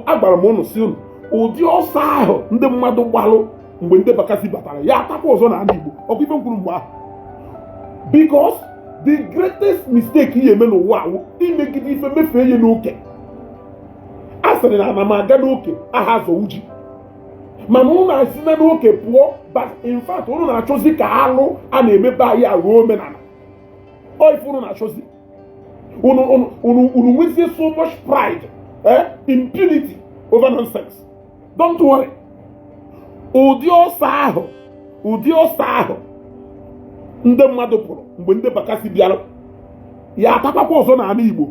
Agwara m ụnụ si ụnụ ụdị ọsọ ahụ ndị mmadụ gbalụ mgbe ndị Bakassi batara ya atakwa ọzọ n'ala Igbo. Ọkwa ife m kwuru mgbe ahụ, because the greatest mistake ihe eme n'ụwa awụ imegide ife mefee ihe n'oke. A sịrị na ana m aga n'oke aha azọwu ji, mana ụnụ asị na n'oke pụọ. But in fact, ụnụ na-achọzi ka alụ a na-emebe anyị aghọọ omenala. Ọ ife ụnụ na-achọzi, unu nwezie so much pride, impunity over nonsense. Don't worry, ụdị ọsọ ahụ, ụdị ọsọ ahụ ndị mmadụ pụrụ mgbe ndị Bakassi bịara ya atakwakwa ọzọ n'ala Igbo.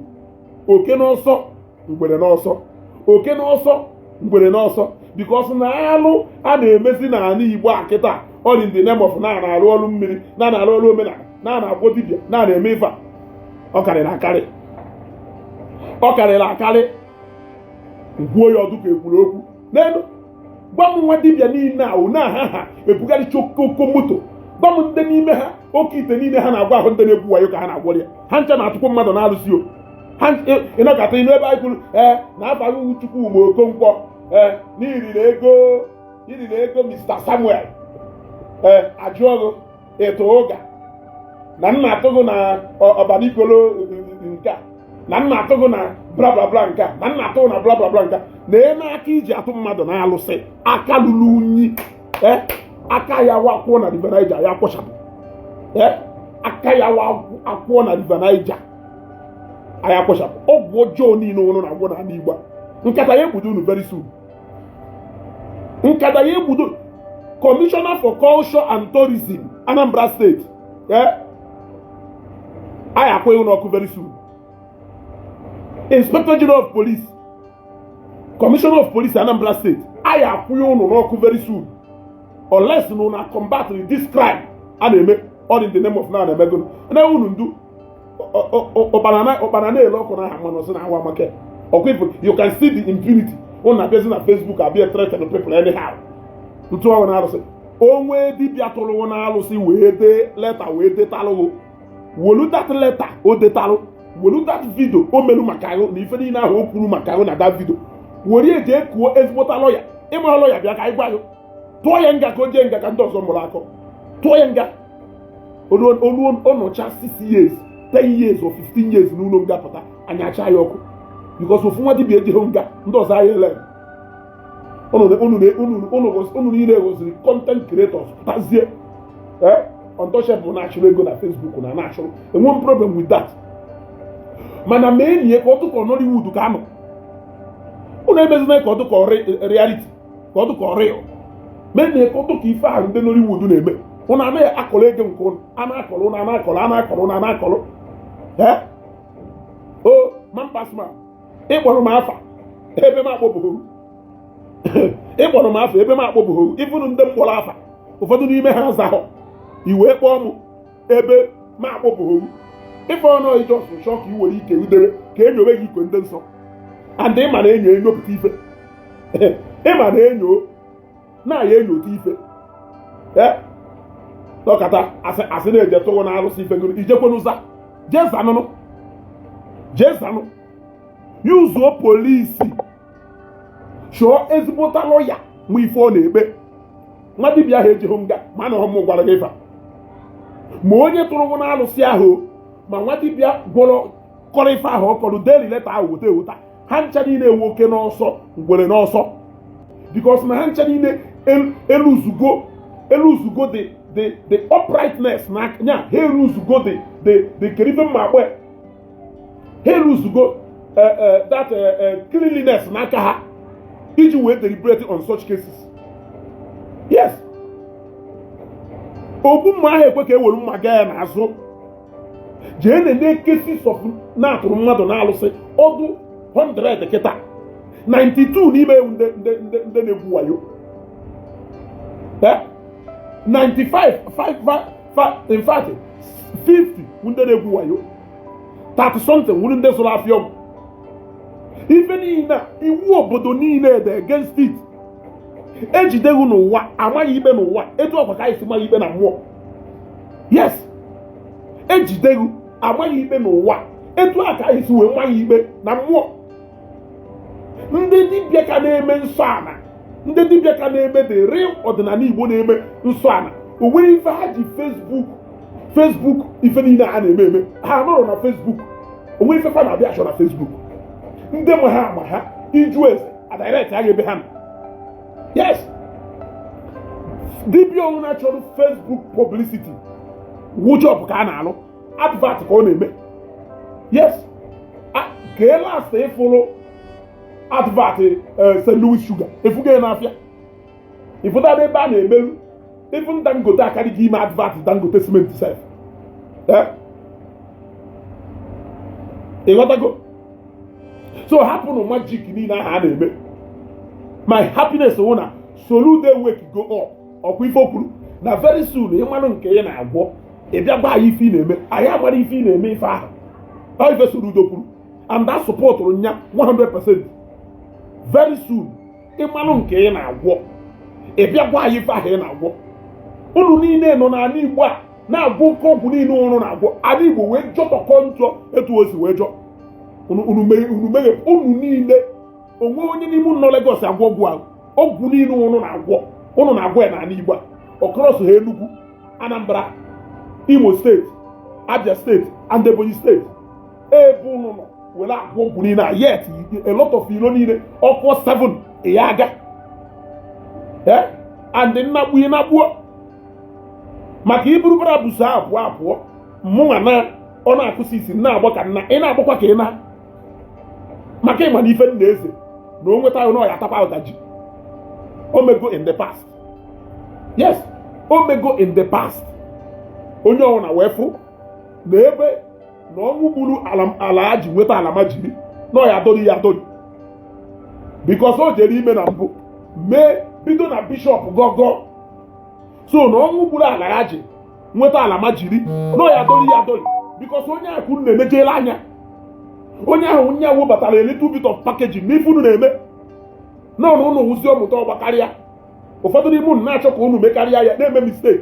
Oke n'ọsọ, ngwere n'ọsọ, oke n'ọsọ, ngwere n'ọsọ, because na alụ a na-emezi n'ala Igbo a kịta, all in the name of na na-arụ ọrụ mmiri, na na-arụ ọrụ omenala, na na-agwọ dibịa, na na-eme ife a, ọ karịrị akarị, ọ karịrị akarị. Ngwuo ya ọdụ ka ekwuru okwu n'elu. Gwa m nwa dibịa niile a na ha ebugharịcha okoko moto, gwa m ndị n'ime ha oke ite niile ha na-agwa ahụ, ndị na-egwu wayo ka ha na-agwọrọ ya. Ha ncha na-atụkwu mmadụ na-alụsị o ha. Ịnọkọta ịnụ ebe anyị kwuru ee na afa iwu Chukwu ma Okonkwo, ee, n'iriri ego, iriri ego Mr. Samuel, ee, ajụọgụ ịtụ ụga na nna atụgụ na ọbanikolo nke a, na nna atụgụ na bla bla bla nke a, na nna atụgụ na bla bla bla nke a, na eme aka iji atụ mmadụ na-alụsị aka lụrụ unyi. Ee, aka ya wakwụọ na River Niger ya kwọchapụ. Ee, aka ya akwụọ na River Niger anyị akwụchapụ. Ọgwụ ọjọọ niile ụnụ na-agwọ n'ala Igbo a, nkata ya egbudo unu very soon. Nkata ya egbudo. Commissioner for Culture and Tourism, Anambra State, ee, anyị akwụghị n'ọkụ very soon. Inspector General of Police, Commissioner of Police, Anambra State, anyị akwụghị ụnụ n'ọkụ very soon unless na ụnụ combat this crime a na-eme all in the name of na na-emego na unu ndu ụkpana na-ele ọkụ n'aha mmanụ ọsị na awa maka ọkụ. Ifu, you can see the impunity ụnụ na-abịazi na Facebook abịa threaten people anyhow. Ntụ ọrụ na-arụsị onwe dibịa tụrụ na-alụsị wee dee leta wee detalụ, wolu that leta o detalụ, wolu that video o melu maka ahụ na ife niile ahụ o kwuru maka ahụ na that video, were jee kuo ezigbota lọya. Ịma lọya bịa ka anyị gwa gị tụọ ya nga, ka o jee nga ka ndị ọzọ mụrụ akọ. Tụọ ya nga olu ọnọcha 6 years, 10 years or 15 years n'ụlọ nga, pụta anyị acha ya ọkụ, because ofu nwa dibịa ejeghị nga, ndị ọzọ anyị ele. Unu niile ghọziri content creators pụtazie. Untouchable na-achụrụ ego na Facebook na na-achụrụ, enwe m problem with that. Mana mee enyi ya ka ọ dụka Nollywood ka anọ. Unu emezina ka ọ dụka reality, ka ọ dụka real. Mee enyi ya ka ọ dụka ife ahụ ndị Nollywood na-eme. Unu anaghị akọrọ ego nke unu a na-akọrọ, unu a na-akọrọ, a na-akọrọ, unu a na-akọrọ. Ee o mampasma, ịkpọrọ m afa ebe m akpọbụghị, ịkpọrọ m afa ebe m akpọbụghị. Ịfụnụ ndị mkpọrọ afa, ụfọdụ n'ime ha azahọ iwee kpọọ m ebe m akpọbụghị. Ife ọnụ ijọs chọọ ka i were ike udere ka enyowe gị ikwe ndị nsọ, and ịma na enyo enyopụta ife, ịma na enyo na-aya enyota ife. Ee, dọkata asị asị na-eje tụrụ na arụsị ife gụrụ ijekwenụza, jee zanụnụ, jee zanụ, yuzuo polisi, chọọ ezigbota lọya ma ife ọ na-ekpe. Nwa dibịa ahụ ejighị nga, mana ọmụ gwara gị ife a. Ma onye tụrụ gụ na alụsị ahụ, ma nwa dibịa gwọrọ kọrọ ife ahụ, ọ kọrọ daily letter ahụ weta eweta, ha ncha niile ewu oke n'ọsọ, ngwere n'ọsọ, because na ha ncha niile eluzugo, eluzugo the uprightness na nya ha eluzugo the kerife mma agba ha eluzugo that cleanliness n'aka ha iji wee deliberate on such cases. Yes, ogbu mma ahụ ekwe ka e were mma gaa ya n'azụ. Jee na-ene cases of na-atụrụ mmadụ na-alụsị ọdụ 100 kịta, 92 n'ime ewu ndị na-egwu wayo. Eh? 95 5 5, in fact 50 ndị na-egwu wayo, 30 something wuru ndị zụrụ afịa ọgwụ. Ife niile a, iwu obodo niile dị against it. Ejideghị n'ụwa, amaghị ikpe n'ụwa etu ọkwa ka anyị si maghị ikpe na mmụọ. Yes, ejideghị, amaghị ikpe n'ụwa etu a ka anyị si wee maghị ikpe na mmụọ. Ndị dibịa ka na-eme nsọ ana, ndị dibịa ka na-eme the real ọdịnala Igbo, na-eme nsọ ana, o nwere ife ha ji Facebook? Facebook ife niile a na-eme eme ha nọrọ na Facebook, o nwere ife fa na-abịa achọ na Facebook. Ndị ma ha ama ha iju eze a direct agha ebe ha nọ. Yes, dibịa ọnwụ na-achọrọ Facebook publicity wụ job ka a na-alụ, advert ka ọ na-eme. Yes, kee last ịfụrụ advert St. Louis Sugar efugo ya n'afịa, ịfụtara ebe a na-emerụ. Even Dangote akarịghị ime advert Dangote cement sef. Eh? Ịghọtago? So hapụnụ magic niile ahụ a na-eme. My happiness wụ na Soludo wake go up. Ọkwa ife o kwuru na very soon, ịmanụ nke ị na-agwọ, ị bịa gwa anyị ife ị na-eme, anyị amara ife ị na-eme. Ife ahụ ọ ife Soludo kwuru, and that supportụrụ nya 100%. Very soon, ịmanụ nke ị na-agwọ, ị bịa gwa anyị ife ahụ ị na-agwọ. Unu niile nọ n'ala Igbo a na-agwọ oke ọgwụ niile ụrụ na-agwọ, ala Igbo wee jọtọkọ njọ etu o si wee jọ. Unu meghe unu niile onwe onye n'ime unu nọ Lagos agwọ ọgwụ ahụ. Ọgwụ niile ụnụ na-agwọ, ụnụ na-agwọ ya n'ala Igbo a ọkọrọsọ ha Enugu, Anambra, Imo Steeti, Abia Steeti and Ebonyi Steeti, ebe ụnụ nọ were agwọ ọgwụ niile a. Yet a lot of ilo niile ọkụ 7 ya aga, eh, and nnagbu ị nagbuo maka iburu bara buso abụọ abụọ mụnwa na ọ na-akụsi isi na-agba ka nna ị na-agbakwa ka ị na maka ịma na ife nna eze na o nweta ahụ na ọ ya atakwa ụdaji. Omego in the past, yes, omego in the past. Onye ọbụla wee fụ na ebe na ọnwụ gburu ala ala ha ji nweta ala ma jiri na ọ ya adọrị ya adọrị, because o jere ime na mbụ mee bido na bishọp gọgọ. So na ọnwụ gburu ala ya ji nweta ala ma jiri na ọ ya adọrị ya adọrị, because onye ahụ unu na-emejela anya, onye ahụ nye webatara a little bit of packaging n'ife unu na-eme na ọnụ unu wụzi ọmụta ọgba karịa. Ụfọdụ n'ime unu na-achọ ka unu mekarịa ya, na-eme mistake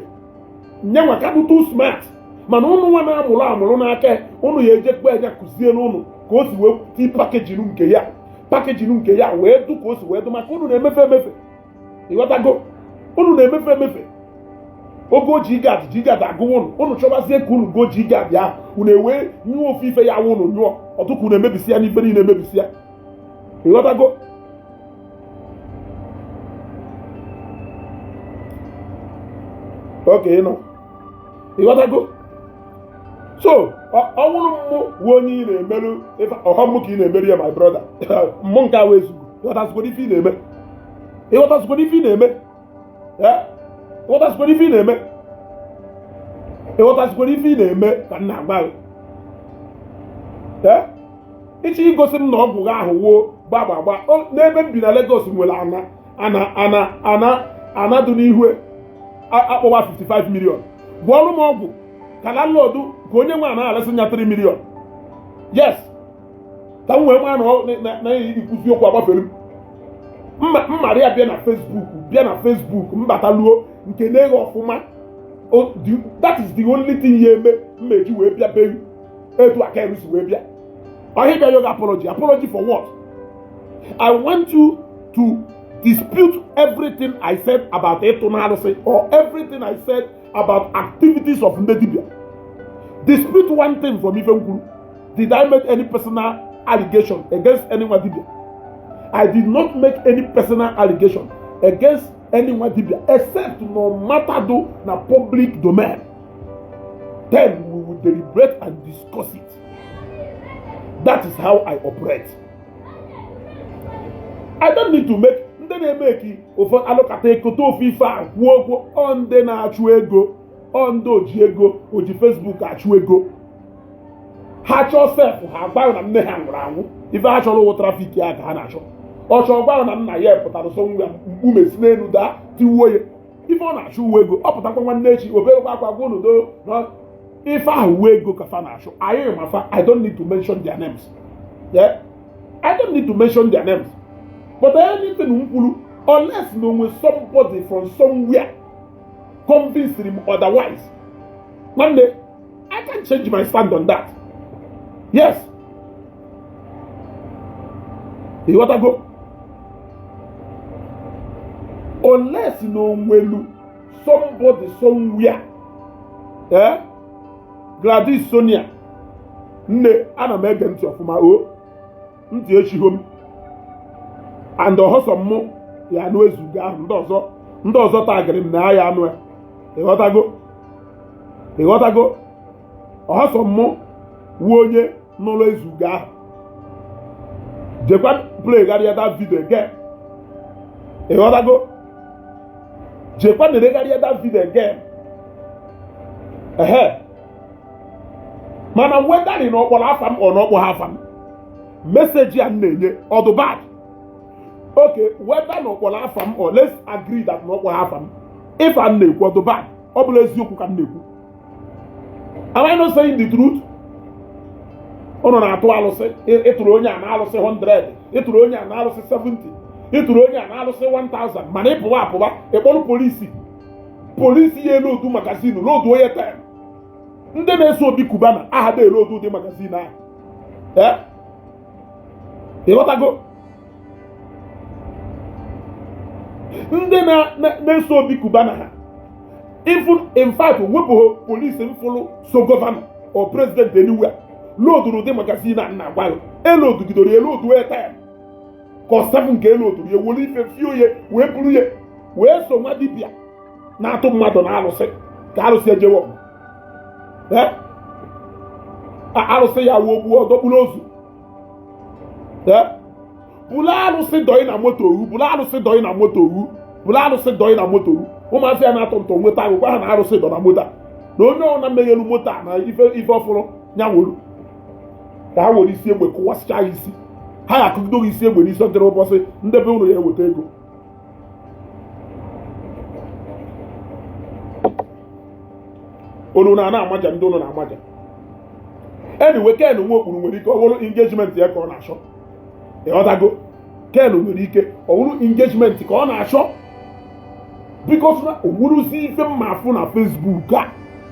nyenwa ka bụ too smart, mana unu nwa na-amụrụ amụrụ n'aka unu ya eje kpe anya kụziere unu ka o si wee ti packaging nke ya, packaging nke ya wee dụ ka o si wee dụ, maka unu na-emefe emefe. Ịghọtago? Unu na-emefe emefe. Ogo ji gad agụwa unu, unu chọbazie ka unu go ji gad ahụ, unu ewee nyụọ ofu ife ya awụ unu nyụọ ọtụkụ, unu emebisi ya n'ife niile emebisi ya. Ịghọtago? Oke ịnọ Ịghọtago? So ọ wụrụ mmụ wụ onye ị na-emerụ ọha mmụ ka ị na-emerụ ya, my brother, mmụ nke ahụ ezugo. Ịghọtasịkwara ife ị na-eme? Ịghọtasịkwara ife ị na-eme? Ịghọtasịkwara ife ị na-eme? Ịghọtasịkwara ife ị na-eme ka m na-agba gị? Ịchọ igosi m na ọgwụ gị ahụ wuo gbagba gba n'ebe m bi na Lagos nwere ana ana ana ana ana dị n'ihu akpọwa 55 million. Gwọọrụ m ọgwụ ka landlord, ka onye nwe ana alesị nya 3 million. Yes, ka m wee maa na ikwuzi okwu agbafere m mmarị ya. Bịa na Facebook, bịa na Facebook, mbataluo nke na-eghe ọfụma. That is the only thing ya eme mma eji wee bịa be etu aka eru si wee bịa ọhịa bịa yoga. Apology, apology for what? I want you to dispute everything I said about ịtụ n'arụsị or everything I said about activities of ndị dibịa. Dispute one thing from ife m kwuru. Did I make any personal allegation against any nwa dibịa? I did not make any personal allegation against any nwa dibịa, except no matter do na public domain, then we will deliberate and discuss it. That is how I operate. I don't need to make ndị na-eme eki ụfọdụ alụkata ekote ofu ife a kwuo okwu. Ọ ndị na-achụ ego, ọ ndị oji ego, oji Facebook achụ ego. Ha chọọ sef, ha agbaghị na nne ha nwụrụ anwụ. Ife ha chọrọ ụwụ traffic ya ka ha na-achọ. Ọ chọọ gwa na nna ya pụtara so nwa mkpume si n'elu daa tiwuo ya. Ife ọ na-achụ uwe ego. Ọ pụtakwa nwanne echi, oberekwa akwa gwa unu na ife ahụ uwe ego ka fa na-achụ. Anyị ma fa. I don't need to mention their names. Yeah? I don't need to mention their names, but anything m kwuru, unless na onwe somebody from somewhere convinced him otherwise, nwanne, I can change my stand on that. Yes, ịghọtago? Unless na onwelu somebody somewhere. Eh, Gladys Sonia, nne, ana m ege ntị ọfụma o, ntị echigo m. And ọhọsọ mụ ya anụ ezugo ahụ, ndị ọzọ, ndị ọzọ tagịrị m na ya anụ ya. Ịghọtago? Ịghọtago? Ọhọsọ mụ wu onye nụrụ ezugo ahụ. Jekwa play gharịa that video again. Ịghọtago? Jekwa neregharịa that video again. Ehe, mana wedari na ọkpọrọ afa m, ọ na ọkpọ ha afa m, message a m na-enye ọdụ bad. Okay, whether na ọkpọrọ afa m or let's agree that na ọkpọrọ afa m, ife a m na-ekwu ọdụ bad, ọ bụla eziokwu ka m na-ekwu. Am I not saying the truth? Ụnụ na-atụ alụsị, ịtụrụ onye a na-alụsị 100, ịtụrụ onye a na-alụsị 70, ịtụrụ onye a na-alụsị 1000, mana ịpụwa apụwa, ịkpọrọ polisi, polisi ya elodu magazine, lodu onye 10. Ndị na-eso Obi Cubana aha da elodu ụdị magazine ahụ. Ee, ịghọtago? Ndị na-eso Obi Cubana ha, even in fact, wepụghị polisi mfụlụ so governor or president anywhere loaduru ụdị magazine a na-agwa ya. Elodugidoro ya, elodu ya 10 ka ọ 7 nke eloduru ya, were ife fio ya, wee buru ya, wee so nwa dibịa na-atụ mmadụ na alụsị ka alụsị ejewe ọgụ. Alụsị ya wuo gbuo ọdọkpụrụ ozu. Bụrụ alụsị dọị na moto owu, bụrụ alụsị dọị na moto owu, bụrụ alụsị dọị na moto owu. Ụmụazị ya na-atụ ntụ nweta ahụ, gwa ha na alụsị dọ na moto a, na onye ọ na mmeghelu moto a na ife ife ọfụrụ ya were ka ha were isi egbe kụwasịcha ya isi. Ha ga-akụgido gị isi egbe n'isi ọdịrị ụbọchị ndebe ụlọ ya eweta ego. Olu na na-amaja ndị ụlọ na-amaja. Anyway, Ken Nwokpuru nwere ike ọ bụrụ engagement ya ka ọ na-achọ. Ịghọtago? Ken nwere ike ọ bụrụ engagement ka ọ na-achọ, because na onweruzi ife mma afụ na Facebook a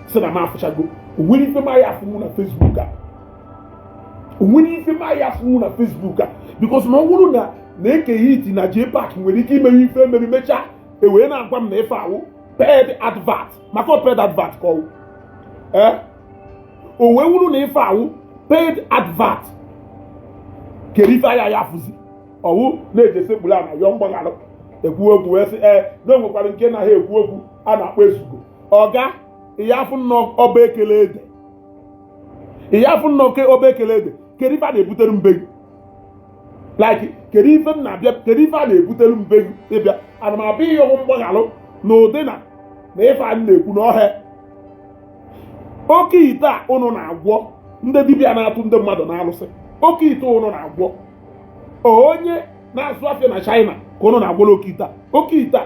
sị na m afụchago. Onwere ife m ya afụnwu na Facebook a, onwere ife m ya afụnwu na Facebook a, because na ọ bụrụ na na Eke Hit na JPAC nwere ike imewe ife emere mechaa, e wee na-agwa m na ife awụ paid advert, maka ọ paid advert ka ọ ee o wee wuru na ife awụ paid advert kere ife anya ya afụzi ọwụ na-eji esekpuru ana yọọ mgbaghara ekwu okwu wee sị ee na o nwekwara nke na ha ekwu okwu a na-akpọ ezugo ọga. Ịya afụ nnọọ ọba ekele ede, ịya afụ nnọọ ke ọba ekele ede. Kedu ife a na-ebutere mbe gị? Like, kedu ife m na-abịa? Kedu ife a na-ebutere mbe gị? Ịbịa ana m abịa ịyọgwụ mgbaghalụ na ụdị na ife a na-ekwu na ọhịa oke ite a ụnụ na-agwọ. Ndị dibịa na-atụ ndị mmadụ na-alụsị oke ite ụnụ na-agwọ, onye na-azụ afịa na China ka ụnụ na-agwọrọ oke ite a. Oke ite a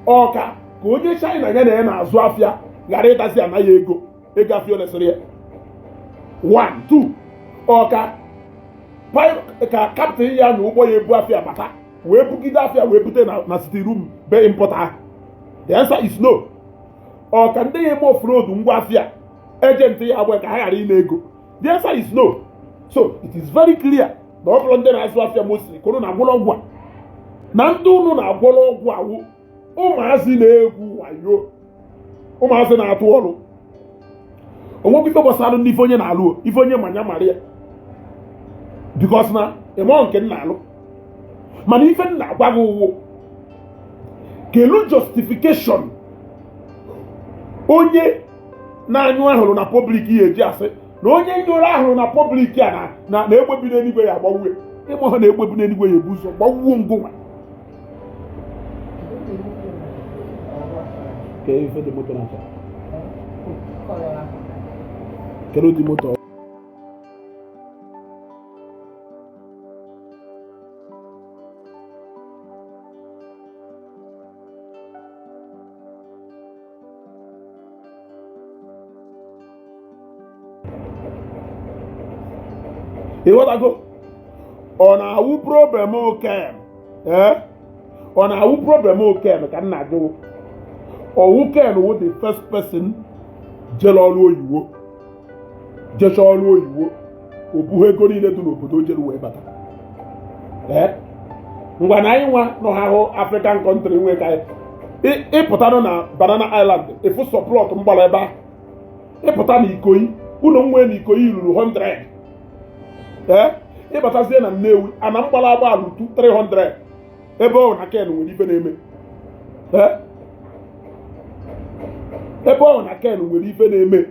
ọ ka onye China ya na ya na-azụ afịa ghara ịdazi anaghị ego ego afịa olesịrị ya. 1 2 ọ ka captain ya na ụgbọ ya ebu afịa bata wee bugide afịa wee bute na sitting room be importer ahụ? The answer is no. Ọ ka ndị ya eme offload ngwa afịa, agent ya agba ka ha ghara ime ego? The answer is no. So it is very clear na ọ bụrụ ndị na-azụ afịa mostly ka ụnụ na-agwọrọ ọgwụ a, na ndị ụnụ na-agwọrọ ọgwụ awụ ụmụazị na-egwu wayo, ụmụazị na-atụ ọrụ. Onwekwa ife gbasara ndị ife onye na-alụ, ife onye manya mara ya, because na ịmụọ nke m na-alụ. Mana ife m na-agwa gị ụwụ kelu justification onye na-anyụ ahụrụ na public ya eji asị na onye nyụrụ ahụrụ na public a na egbe bi n'eluigwe ya agbawue. Ịmụ ha na egbe bi n'eluigwe ya ebu ụzọ gbawuo ngụnwa. Ka ife dị moto na-acha? Kedu ụdị moto? Ịghọtago? Ọ na-awụ problem Ken? Ee, ọ na-awụ problem Ken ka m na-ajụ. Ọwụ Ken wụ the first person jere ọrụ oyiwo, jecha ọrụ oyiwo, o bughị ego niile dị n'obodo jere wee bata? Ee, ngwa na anyị nwa nọ ha hụ African country nwe ka ịpụtanụ na Banana Island, ịfụ sọ plot mgbara ebe ahụ. Ịpụta na Ikoyi, ụlọ nwe na Ikoyi ruru 100. Ee, ịbatazie na Nnewi, ana mgbara agba alụtu 300. Ebe ọ na Ken nwere ife na-eme? Ee, ebe ọ na Ken nwere ife na-eme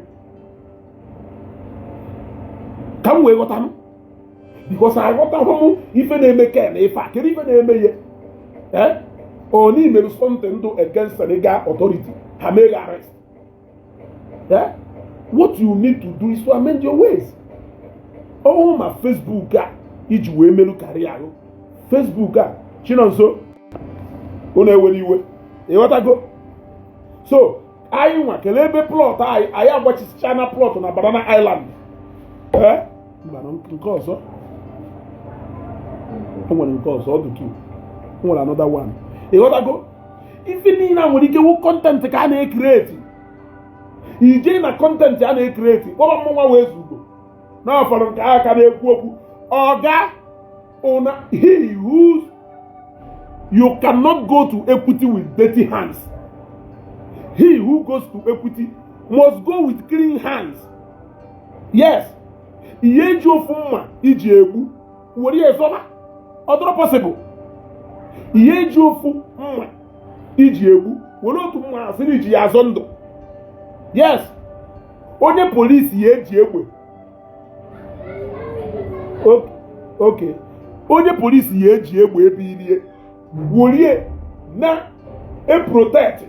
ka m wee ghọta m, because aghọtahụ m ife na-eme Ken. Ife a, kedu ife na-eme ya? Ee, ọ n'imerụ something ndụ against legal authority, ha mee gị arrest. Eh? What you need to do is to amend your ways. Ọhụụ ma Facebook a iji wee merụ karịa ahụ Facebook a. Chinonso, unu ewere iwe. Ịghọtago? So anyị nwa kelee ebe plot anyị, anyị agbachisicha na plot na Banana Island. Ee, mba, nke ọzọ o nwere, nke ọzọ ọ dị two, o nwere another one. Ịghọtago? Ife niile a nwere ike wụ content ka a na-ecreate. Ije na content a na-ecreate kpọrọ mmụnwa wee zugo na ọfọrọ nke aka na-ekwu okwu ọga una. He who, you cannot go to equity with dirty hands. He who goes to equity must go with clean hands. Yes, ihe eji ofu mma iji egbu were ya ezọba, ọ dịrọ possible. Ihe eji ofu mma iji egbu were otu mma asịrị iji ya azọ ndụ. Yes, onye polisi ya eji egbe, oke onye polisi ya eji egbe ebe irie werie na eprotect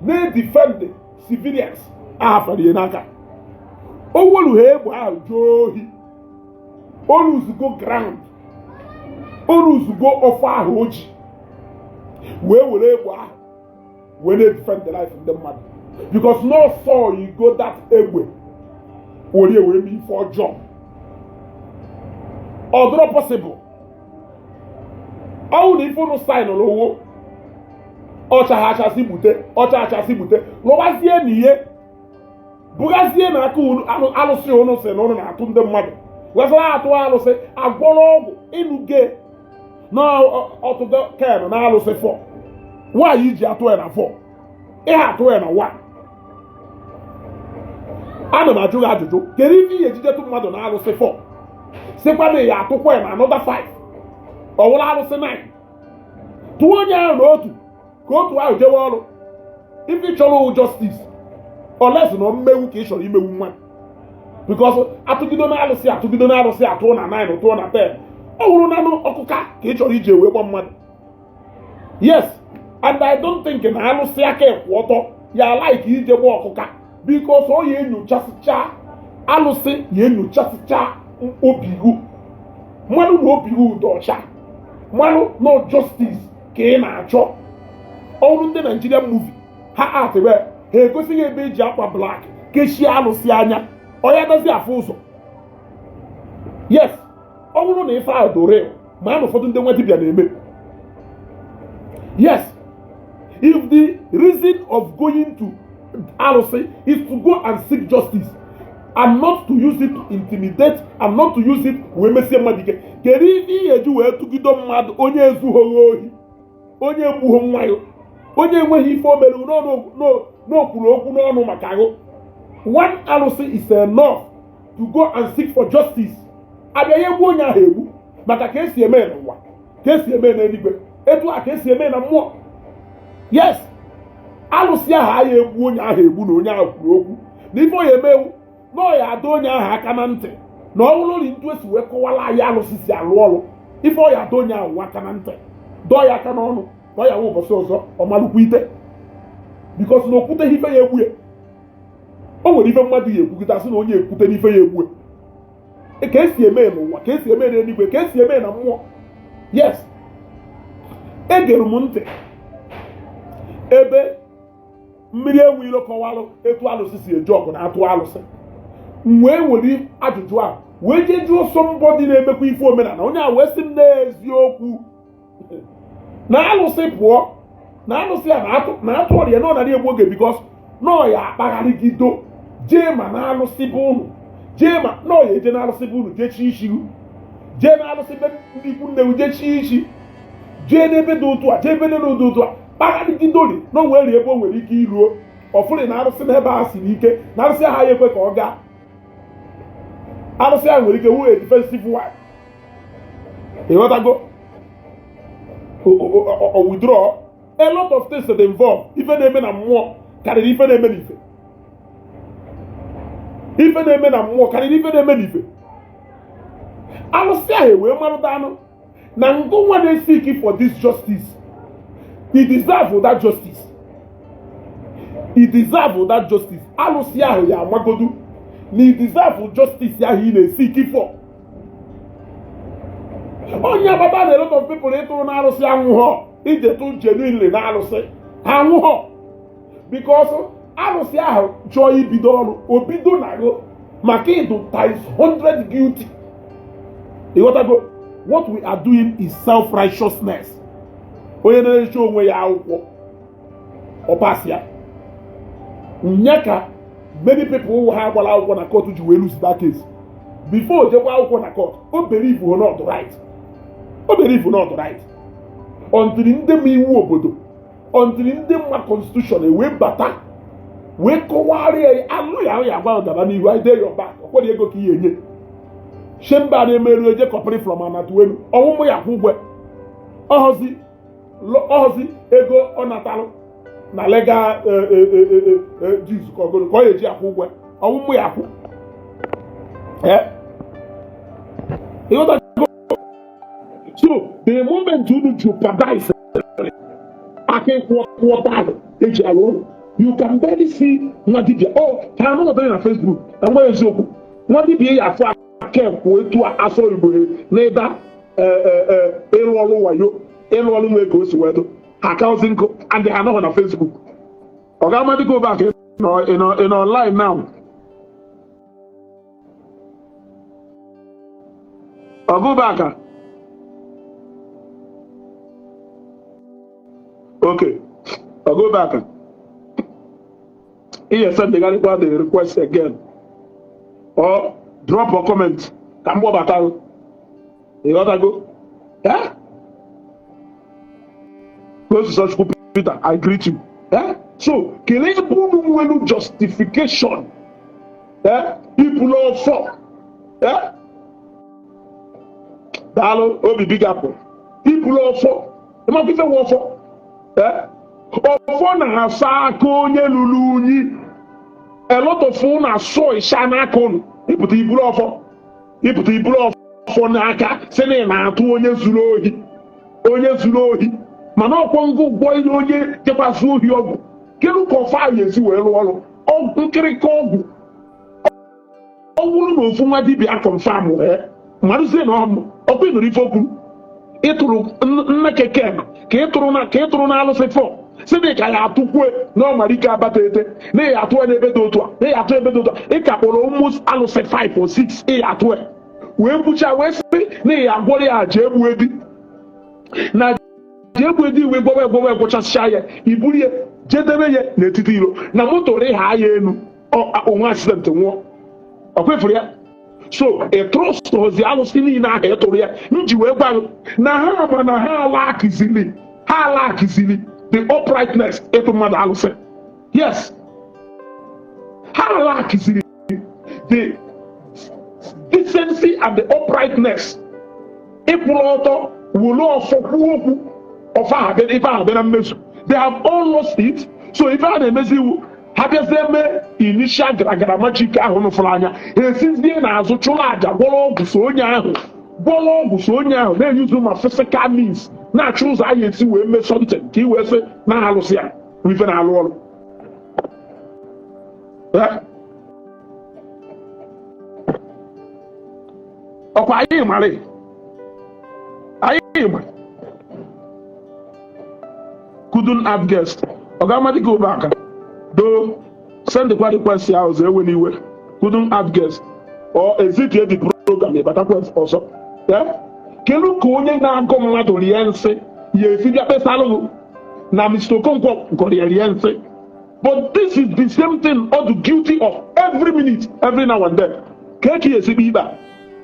na defend civilians ahafere ya n'aka. O welu ha egbe ahụ jụọ ohi, o luzugo ground, o luzugo ọfọ ahụ o ji wee were egbe ahụ wee na-defend the life ndị mmadụ, because no saw you go that egbe were wee mee ife ọjọọ. Ọ dịrọ possible. Ọnwụ na ife unu sign lụwo ọcha ha achasị gbute, ọcha achasị gbute, lụwazie na ihe bughazie na aka unu alụsị unu si na unu na-atụ ndị mmadụ wesara atụ alụsị agwọrọ ọgwụ ịnụge na ọtụgo Ken na alụsị fọ nwaanyị iji atụ ya na fọ ihe atụ ya na 1. Ana m ajụ gị ajụjụ: kedu ife ihe ejijetụ mmadụ na alụsị fọ, sịkwa na ya atụkwa ya na another 5, ọ wụrụ alụsị 9? Tụọ onye ahụ na otu ka otu ahụ jewe ọrụ. Ife ị chọrọ wụ justice. Unless na mmewu ka ị chọrọ imewu mmadụ, because atụgido na alụsị, atụgido na alụsị, atụọ na 9, tụọ na 10, ọ hụrụ nanụ ọkụka ka ị chọrọ iji wee gba mmadụ. Yes, and I don't think na alụsị aka ekwu ọtọ ya like ije gba ọkụka, because ọ ya enyochasịcha alụsị, ya enyochasịcha obi ihu mmadụ na obi ihu dị ọcha, mmadụ no justice ka ị na-achọ. Ọrụ ndị Nigerian movie ha atịwe, ha egosighị ebe eji akwa black kechie alụsị anya, ọ ya dozi afụ ụzọ. Yes, ọ bụrụ na ife ahụ dore ma na ụfọdụ ndị nwa dibịa na-eme. Yes, if the reason of going to alụsị is to go and seek justice and not to use it to intimidate and not to use it wee mesie mmadụ ike, kedu ife ihe eji wee tụgido mmadụ, onye ezughị ohi, onye egbughị nwa ya, onye enweghị ife o mere n'okwuru okwu n'ọnụ maka ahụ? One alụsị is enough to go and seek for justice. Abịa ya egbu onye ahụ egbu, maka ka esi eme n'ụwa ka esi eme n'eluigwe, etu a ka esi eme na mmụọ. Yes, alụsị ahụ agha egbu onye ahụ egbu na onye ahụ kwuru okwu na ife ọ ya emewu na ọ ya adọ onye ahụ aka na ntị na ọ bụrụ na ntu esi wee kọwara anyị alụsị si alụ ọrụ, ife ọ ya adọ onye ahụ aka na ntị, dọọ ya aka n'ọnụ ka ọ ya nwe ụbọchị ọzọ ọ malụkwa ite, because na okwuteghị ife ya egbu ya. O nwere ife mmadụ ya ekwugide, asị na onye ekwute n'ife ya egbu ya. Ka esi eme n'ụwa ka esi eme n'eluigwe, ka esi eme na mmụọ. Yes, egere m ntị ebe mmiri enwe ilo kọwalụ etu alụsị si eji ọgụ na atụ alụsị. M wee were ajụjụ a wee jee jụọ somebody na-emekwa ife omenala. Onye a wee sị m n'eziokwu na alụsị pụọ na alụsị a na-atụ ọrịa na ọ nara egbu oge, because na ọ ya akpagharịgido jee ma na alụsị bụ unu, jee ma na ọ ya eje na alụsị bụ unu, jee chi isi, jee na alụsị be ndị ikwu nne, jee chi isi, jee n'ebe dị otu a, jee ebe dị otu a, kpagharịgidori na o nwere ebe o nwere ike iruo ọfụrụ na arụsị n'ebe a siri ike, na arụsị ahụ ya ekwe ka ọ gaa. Arụsị ahụ nwere ike wuo a defensive one, ịghọtago, o withdraw. A lot of things dey involve. Ife na-eme na mmụọ karịrị ife na-eme n'ife. Ife na-eme na mmụọ karịrị ife na-eme n'ife. Alụsị ahụ wee marụta anụ na ngụnwa na-seek for this justice, he deserve that justice, he deserve that justice. Alụsị ahụ ya amagodu na he deserve justice ahụ ị na-seek for. Onye agbata na a lot of people ịtụrụ na arụsị anwụghọ, ije tụ genuinely na arụsị ha anwụghọ, because arụsị ahụ chọọ ibido ọrụ, obido na gụ maka ịdụ times 100 guilty. Ịghọtago? What we are doing is self-righteousness. Onye na-eche onwe ya akwụkwọ ọpas ya nya ka many people ha gbara akwụkwọ na court ji wee lose that case. Before o jekwa akwụkwọ na court, o believe not right, o believe not right, until ndị ma iwu obodo, until ndị mma constitution ewee bata wee kọwarịa ya. Alụ ya ya gwa gaba n'ihu, I dey your back. Ọkwọdị ego ka ihe enye shemba na-emeru eje kọpịrị from anatuelu ọnwụmụ ya kwụ ụgwọ ọhọzi ọhọzi ego ọ natalụ na legal dues ka ọ gụrụ ka ọ ya eji akwụ ụgwọ ọnwụmụ ya akwụ. Ịghọtago? So the moment unu jeopardize aka ịkwụ ahụ eji alụ ụlọ, you can barely see nwa dibia. Oh, ka anụ nọtara na Facebook, enweghị eziokwu nwa dibia ya afụ aka ekwu etu a asọ Igbo n'ịda ịrụ ọrụ wayo, ịrụ ọrụ nwe ka o si wee dụ ha akaozi nkụ and ha anọghị na Facebook. Ọ ga-amadị go back in online now. Ọ go back. Okay, I'll go back. Ihe send the the request again or drop a comment ka m gbọbata. Ịghọtago? Eh? Go to Chukwu Peter, I greet you. Eh? So kelee ebe unu nwere justification, eh? Ibulu ọfọ, eh? Daalụ obi big apple. Ibulu ọfọ, ịmakwa ife nwe ọfọ, eh? Ọfọ na-asa aka onye lụrụ unyi. A lot of unu asụ ịsha n'aka unu. Ịpụta iburu ọfọ, ịpụta iburu ọfọ n'aka, sị na ị na-atụ onye zuru ohi, onye zuru ohi, mana ọkwọ ngụ ụgwọ ile onye jekwazu ohi ọgwụ. Kedu ka ọfọ ahụ esi wee rụọ ọrụ? Nkịrịka ọgwụ, ọ bụrụ na ofu nwa dibịa confirm wee marụzie na ọmụ ọkwa. Ịnụrụ ife okwu ịtụrụ nne keke ka ịtụrụ na ka ịtụrụ na alụsị fọ si dị ka ya atụkwue na ọ ike abata ete na ya atụ ya n'ebe dị otu a, na ya atụ ebe dị otu a. Ị ka kpọrọ almost alụsị 5 or 6 ị ya atụ ya wee kwucha wee sị na ya agwọrọ ya aja egbu ebi na ji egbu edi iwe gwọwa egwọwa egwọchasịa ya, iburu ya jedebe ya n'etiti iro na moto rịha ya elu, onwe accident, nwụọ. Ọ kwefuru ya. So ị trust ozi alụsị niile ahụ ị tụrụ ya m ji wee gwa gị na ha ma na ha alakizili, ha alakizili the uprightness ịtụ mmadụ alụsị. Yes, ha alakizili the decency and the uprightness ịkwụrụ ọtọ wolu ọfọ kwuo okwu ọfọ ahụ abịa, ife ahụ abịa na mmezu. They have all lost it. So ife a na-emezi iwu, ha bịazie mee initial gara magic ahụ nụfụrụ anya, ha esizie n'azụ chụrụ àjà, gwọrọ ọgwụ so onye ahụ, gwọrọ ọgwụ so onye ahụ, na-eyuzu ma physical means, na-achọ ụzọ a ga-esi wee mee something ka i wee sị na alụsị ya bụ ife na-alụ ọrụ. Eh? Ọkwa anyị mara, anyị ma couldn't add guest. Ọ ga-amadị gị obe aka do sendịkwa request ya ọzọ. Ewe n'iwe, couldn't add guest or exit the program, ịbatakwa ọzọ. Eh? Kedu ka onye na-agụ mmadụ rie nsị ya esi bịa kpesalụ na Mr. Okonkwo gọrọ ya rie nsị? But this is the same thing all the guilty of every minute, every now and then. Ka eke ya esi kpe ikpe a?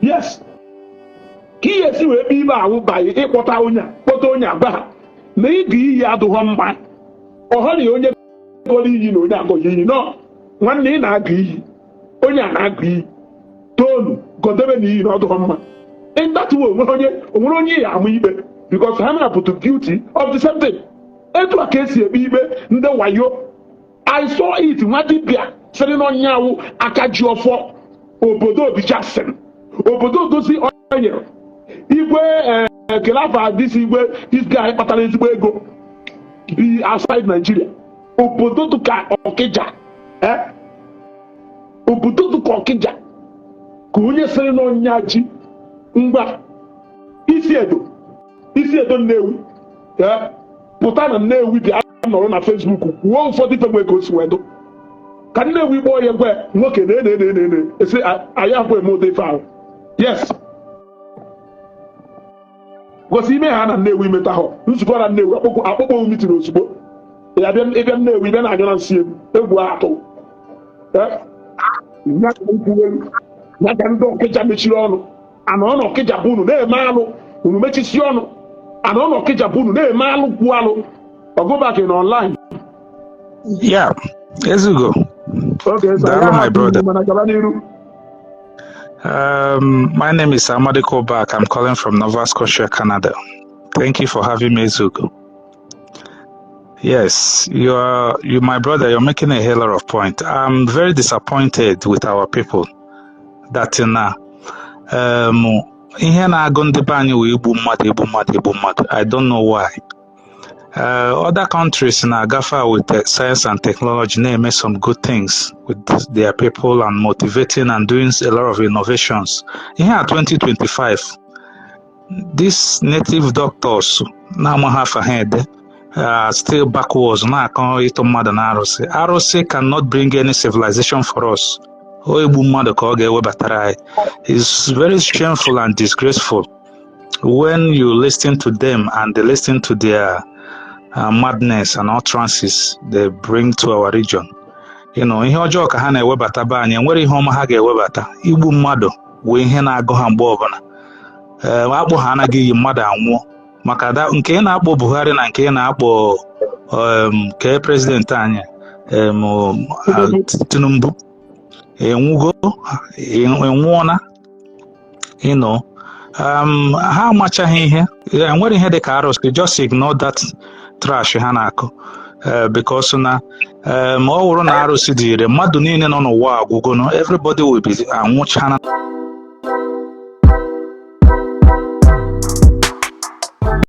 Yes, ka ihe esi wee kpe ikpe ahụ banye ịkpọta onye a, kpọta onye a, gwa ha na ịgụ iyi adụghọ mma. Ọhọrị onye gọrọ iyi na onye agọghị iyi nọ. Nwanne, ị na-agụ iyi, onye a na-agụ iyi toonu gọdebe na iyi na ọdụghọ mma. In that way, onwere onye, onwere onye ya ama ikpe, because ha na-apụtụ guilty of the same thing. Etu a ka esi ekpe ikpe ndị wayo. I saw it. Nwa dibịa sịrị na ọnyanwụ aka ji ọfọ obodo Obijasin, obodo Odozi Oil, igwe kelafa, this igwe, this guy kpatara ezigbo ego bi outside Nigeria, obodo dịka Ọkịja, eh? Obodo dịka Ọkịja ka onye sịrị na ọnya ji ngwa isi edo, isi edo Nnewi, eh? Pụta na Nnewi bịa nọrọ na Facebook kwuo ụfọdụ ife nwee ka o si wee dụ ka Nnewi kpọọ ya gwa nwoke na ene ene ene esi anyị abụ eme ụdị ife ahụ. Yes, gosi ime ha na Nnewi meta ha nzukọ na Nnewi, akpọkọ akpọkpọ meeting ozugbo ya bịa. Ịbịa Nnewi bịa na-anyụ na nsị egwu egwu atụ. Ya ka m kwuo, ya ka ndị Ọkịja mechiri ọnụ. Anọ na Ọkịja bụ unu na-eme alụ, unu mechisi ọnụ. Anọ na Ọkịja bụ unu na-eme alụ, kwuo alụ ọgụbaki na online. Yeah, Ezugo. Okay, so Daalụ, ya my hapụ brother. iwu mana gaba n'iru. My name is Amadiko Bak. I'm calling from Nova Scotia, Canada. Thank you for having me, Ezugo. Yes, you are you, my brother. You're making a hell of point. I'm very disappointed with our people that na ihe na-agụ ndị be anyị wee igbu mmadụ, igbu mmadụ, igbu mmadụ. I don't know why. Other countries na-agafe with science and technology, na-eme some good things with their people and motivating and doing a lot of innovations. Ihe a 2025, these native doctors na-amaghị afa ha ede are still backwards, na-akọ ịtụ mmadụ na arụsị. Arụsị cannot bring any civilization for us. O egbu mmadụ ka ọ ga-ewebatara anyị. It's very shameful and disgraceful when you listen to them and they listen to their madness and utterances they bring to our region. Ihe ọjọọ ka ha na-ewebata be anyị, enwere ihe ọma ha ga-ewebata. Igbu mmadụ wee ihe na-agụ ha mgbe ọbụla. Ee, akpụ ha anaghị iyi mmadụ anwụọ maka da nke ị na-akpọ Buhari na nke ị na-akpọ ke president anyị, Tinubu enwugo, enwụọna. Ha amachaghị ihe. Enwere ihe dị ka arụsị, just ignore that trash ha na-akụ. Because na ma ọ wụrụ na arụsị dị ire, mmadụ niile nọ n'ụwa agwụgono, everybody will be anwụchana.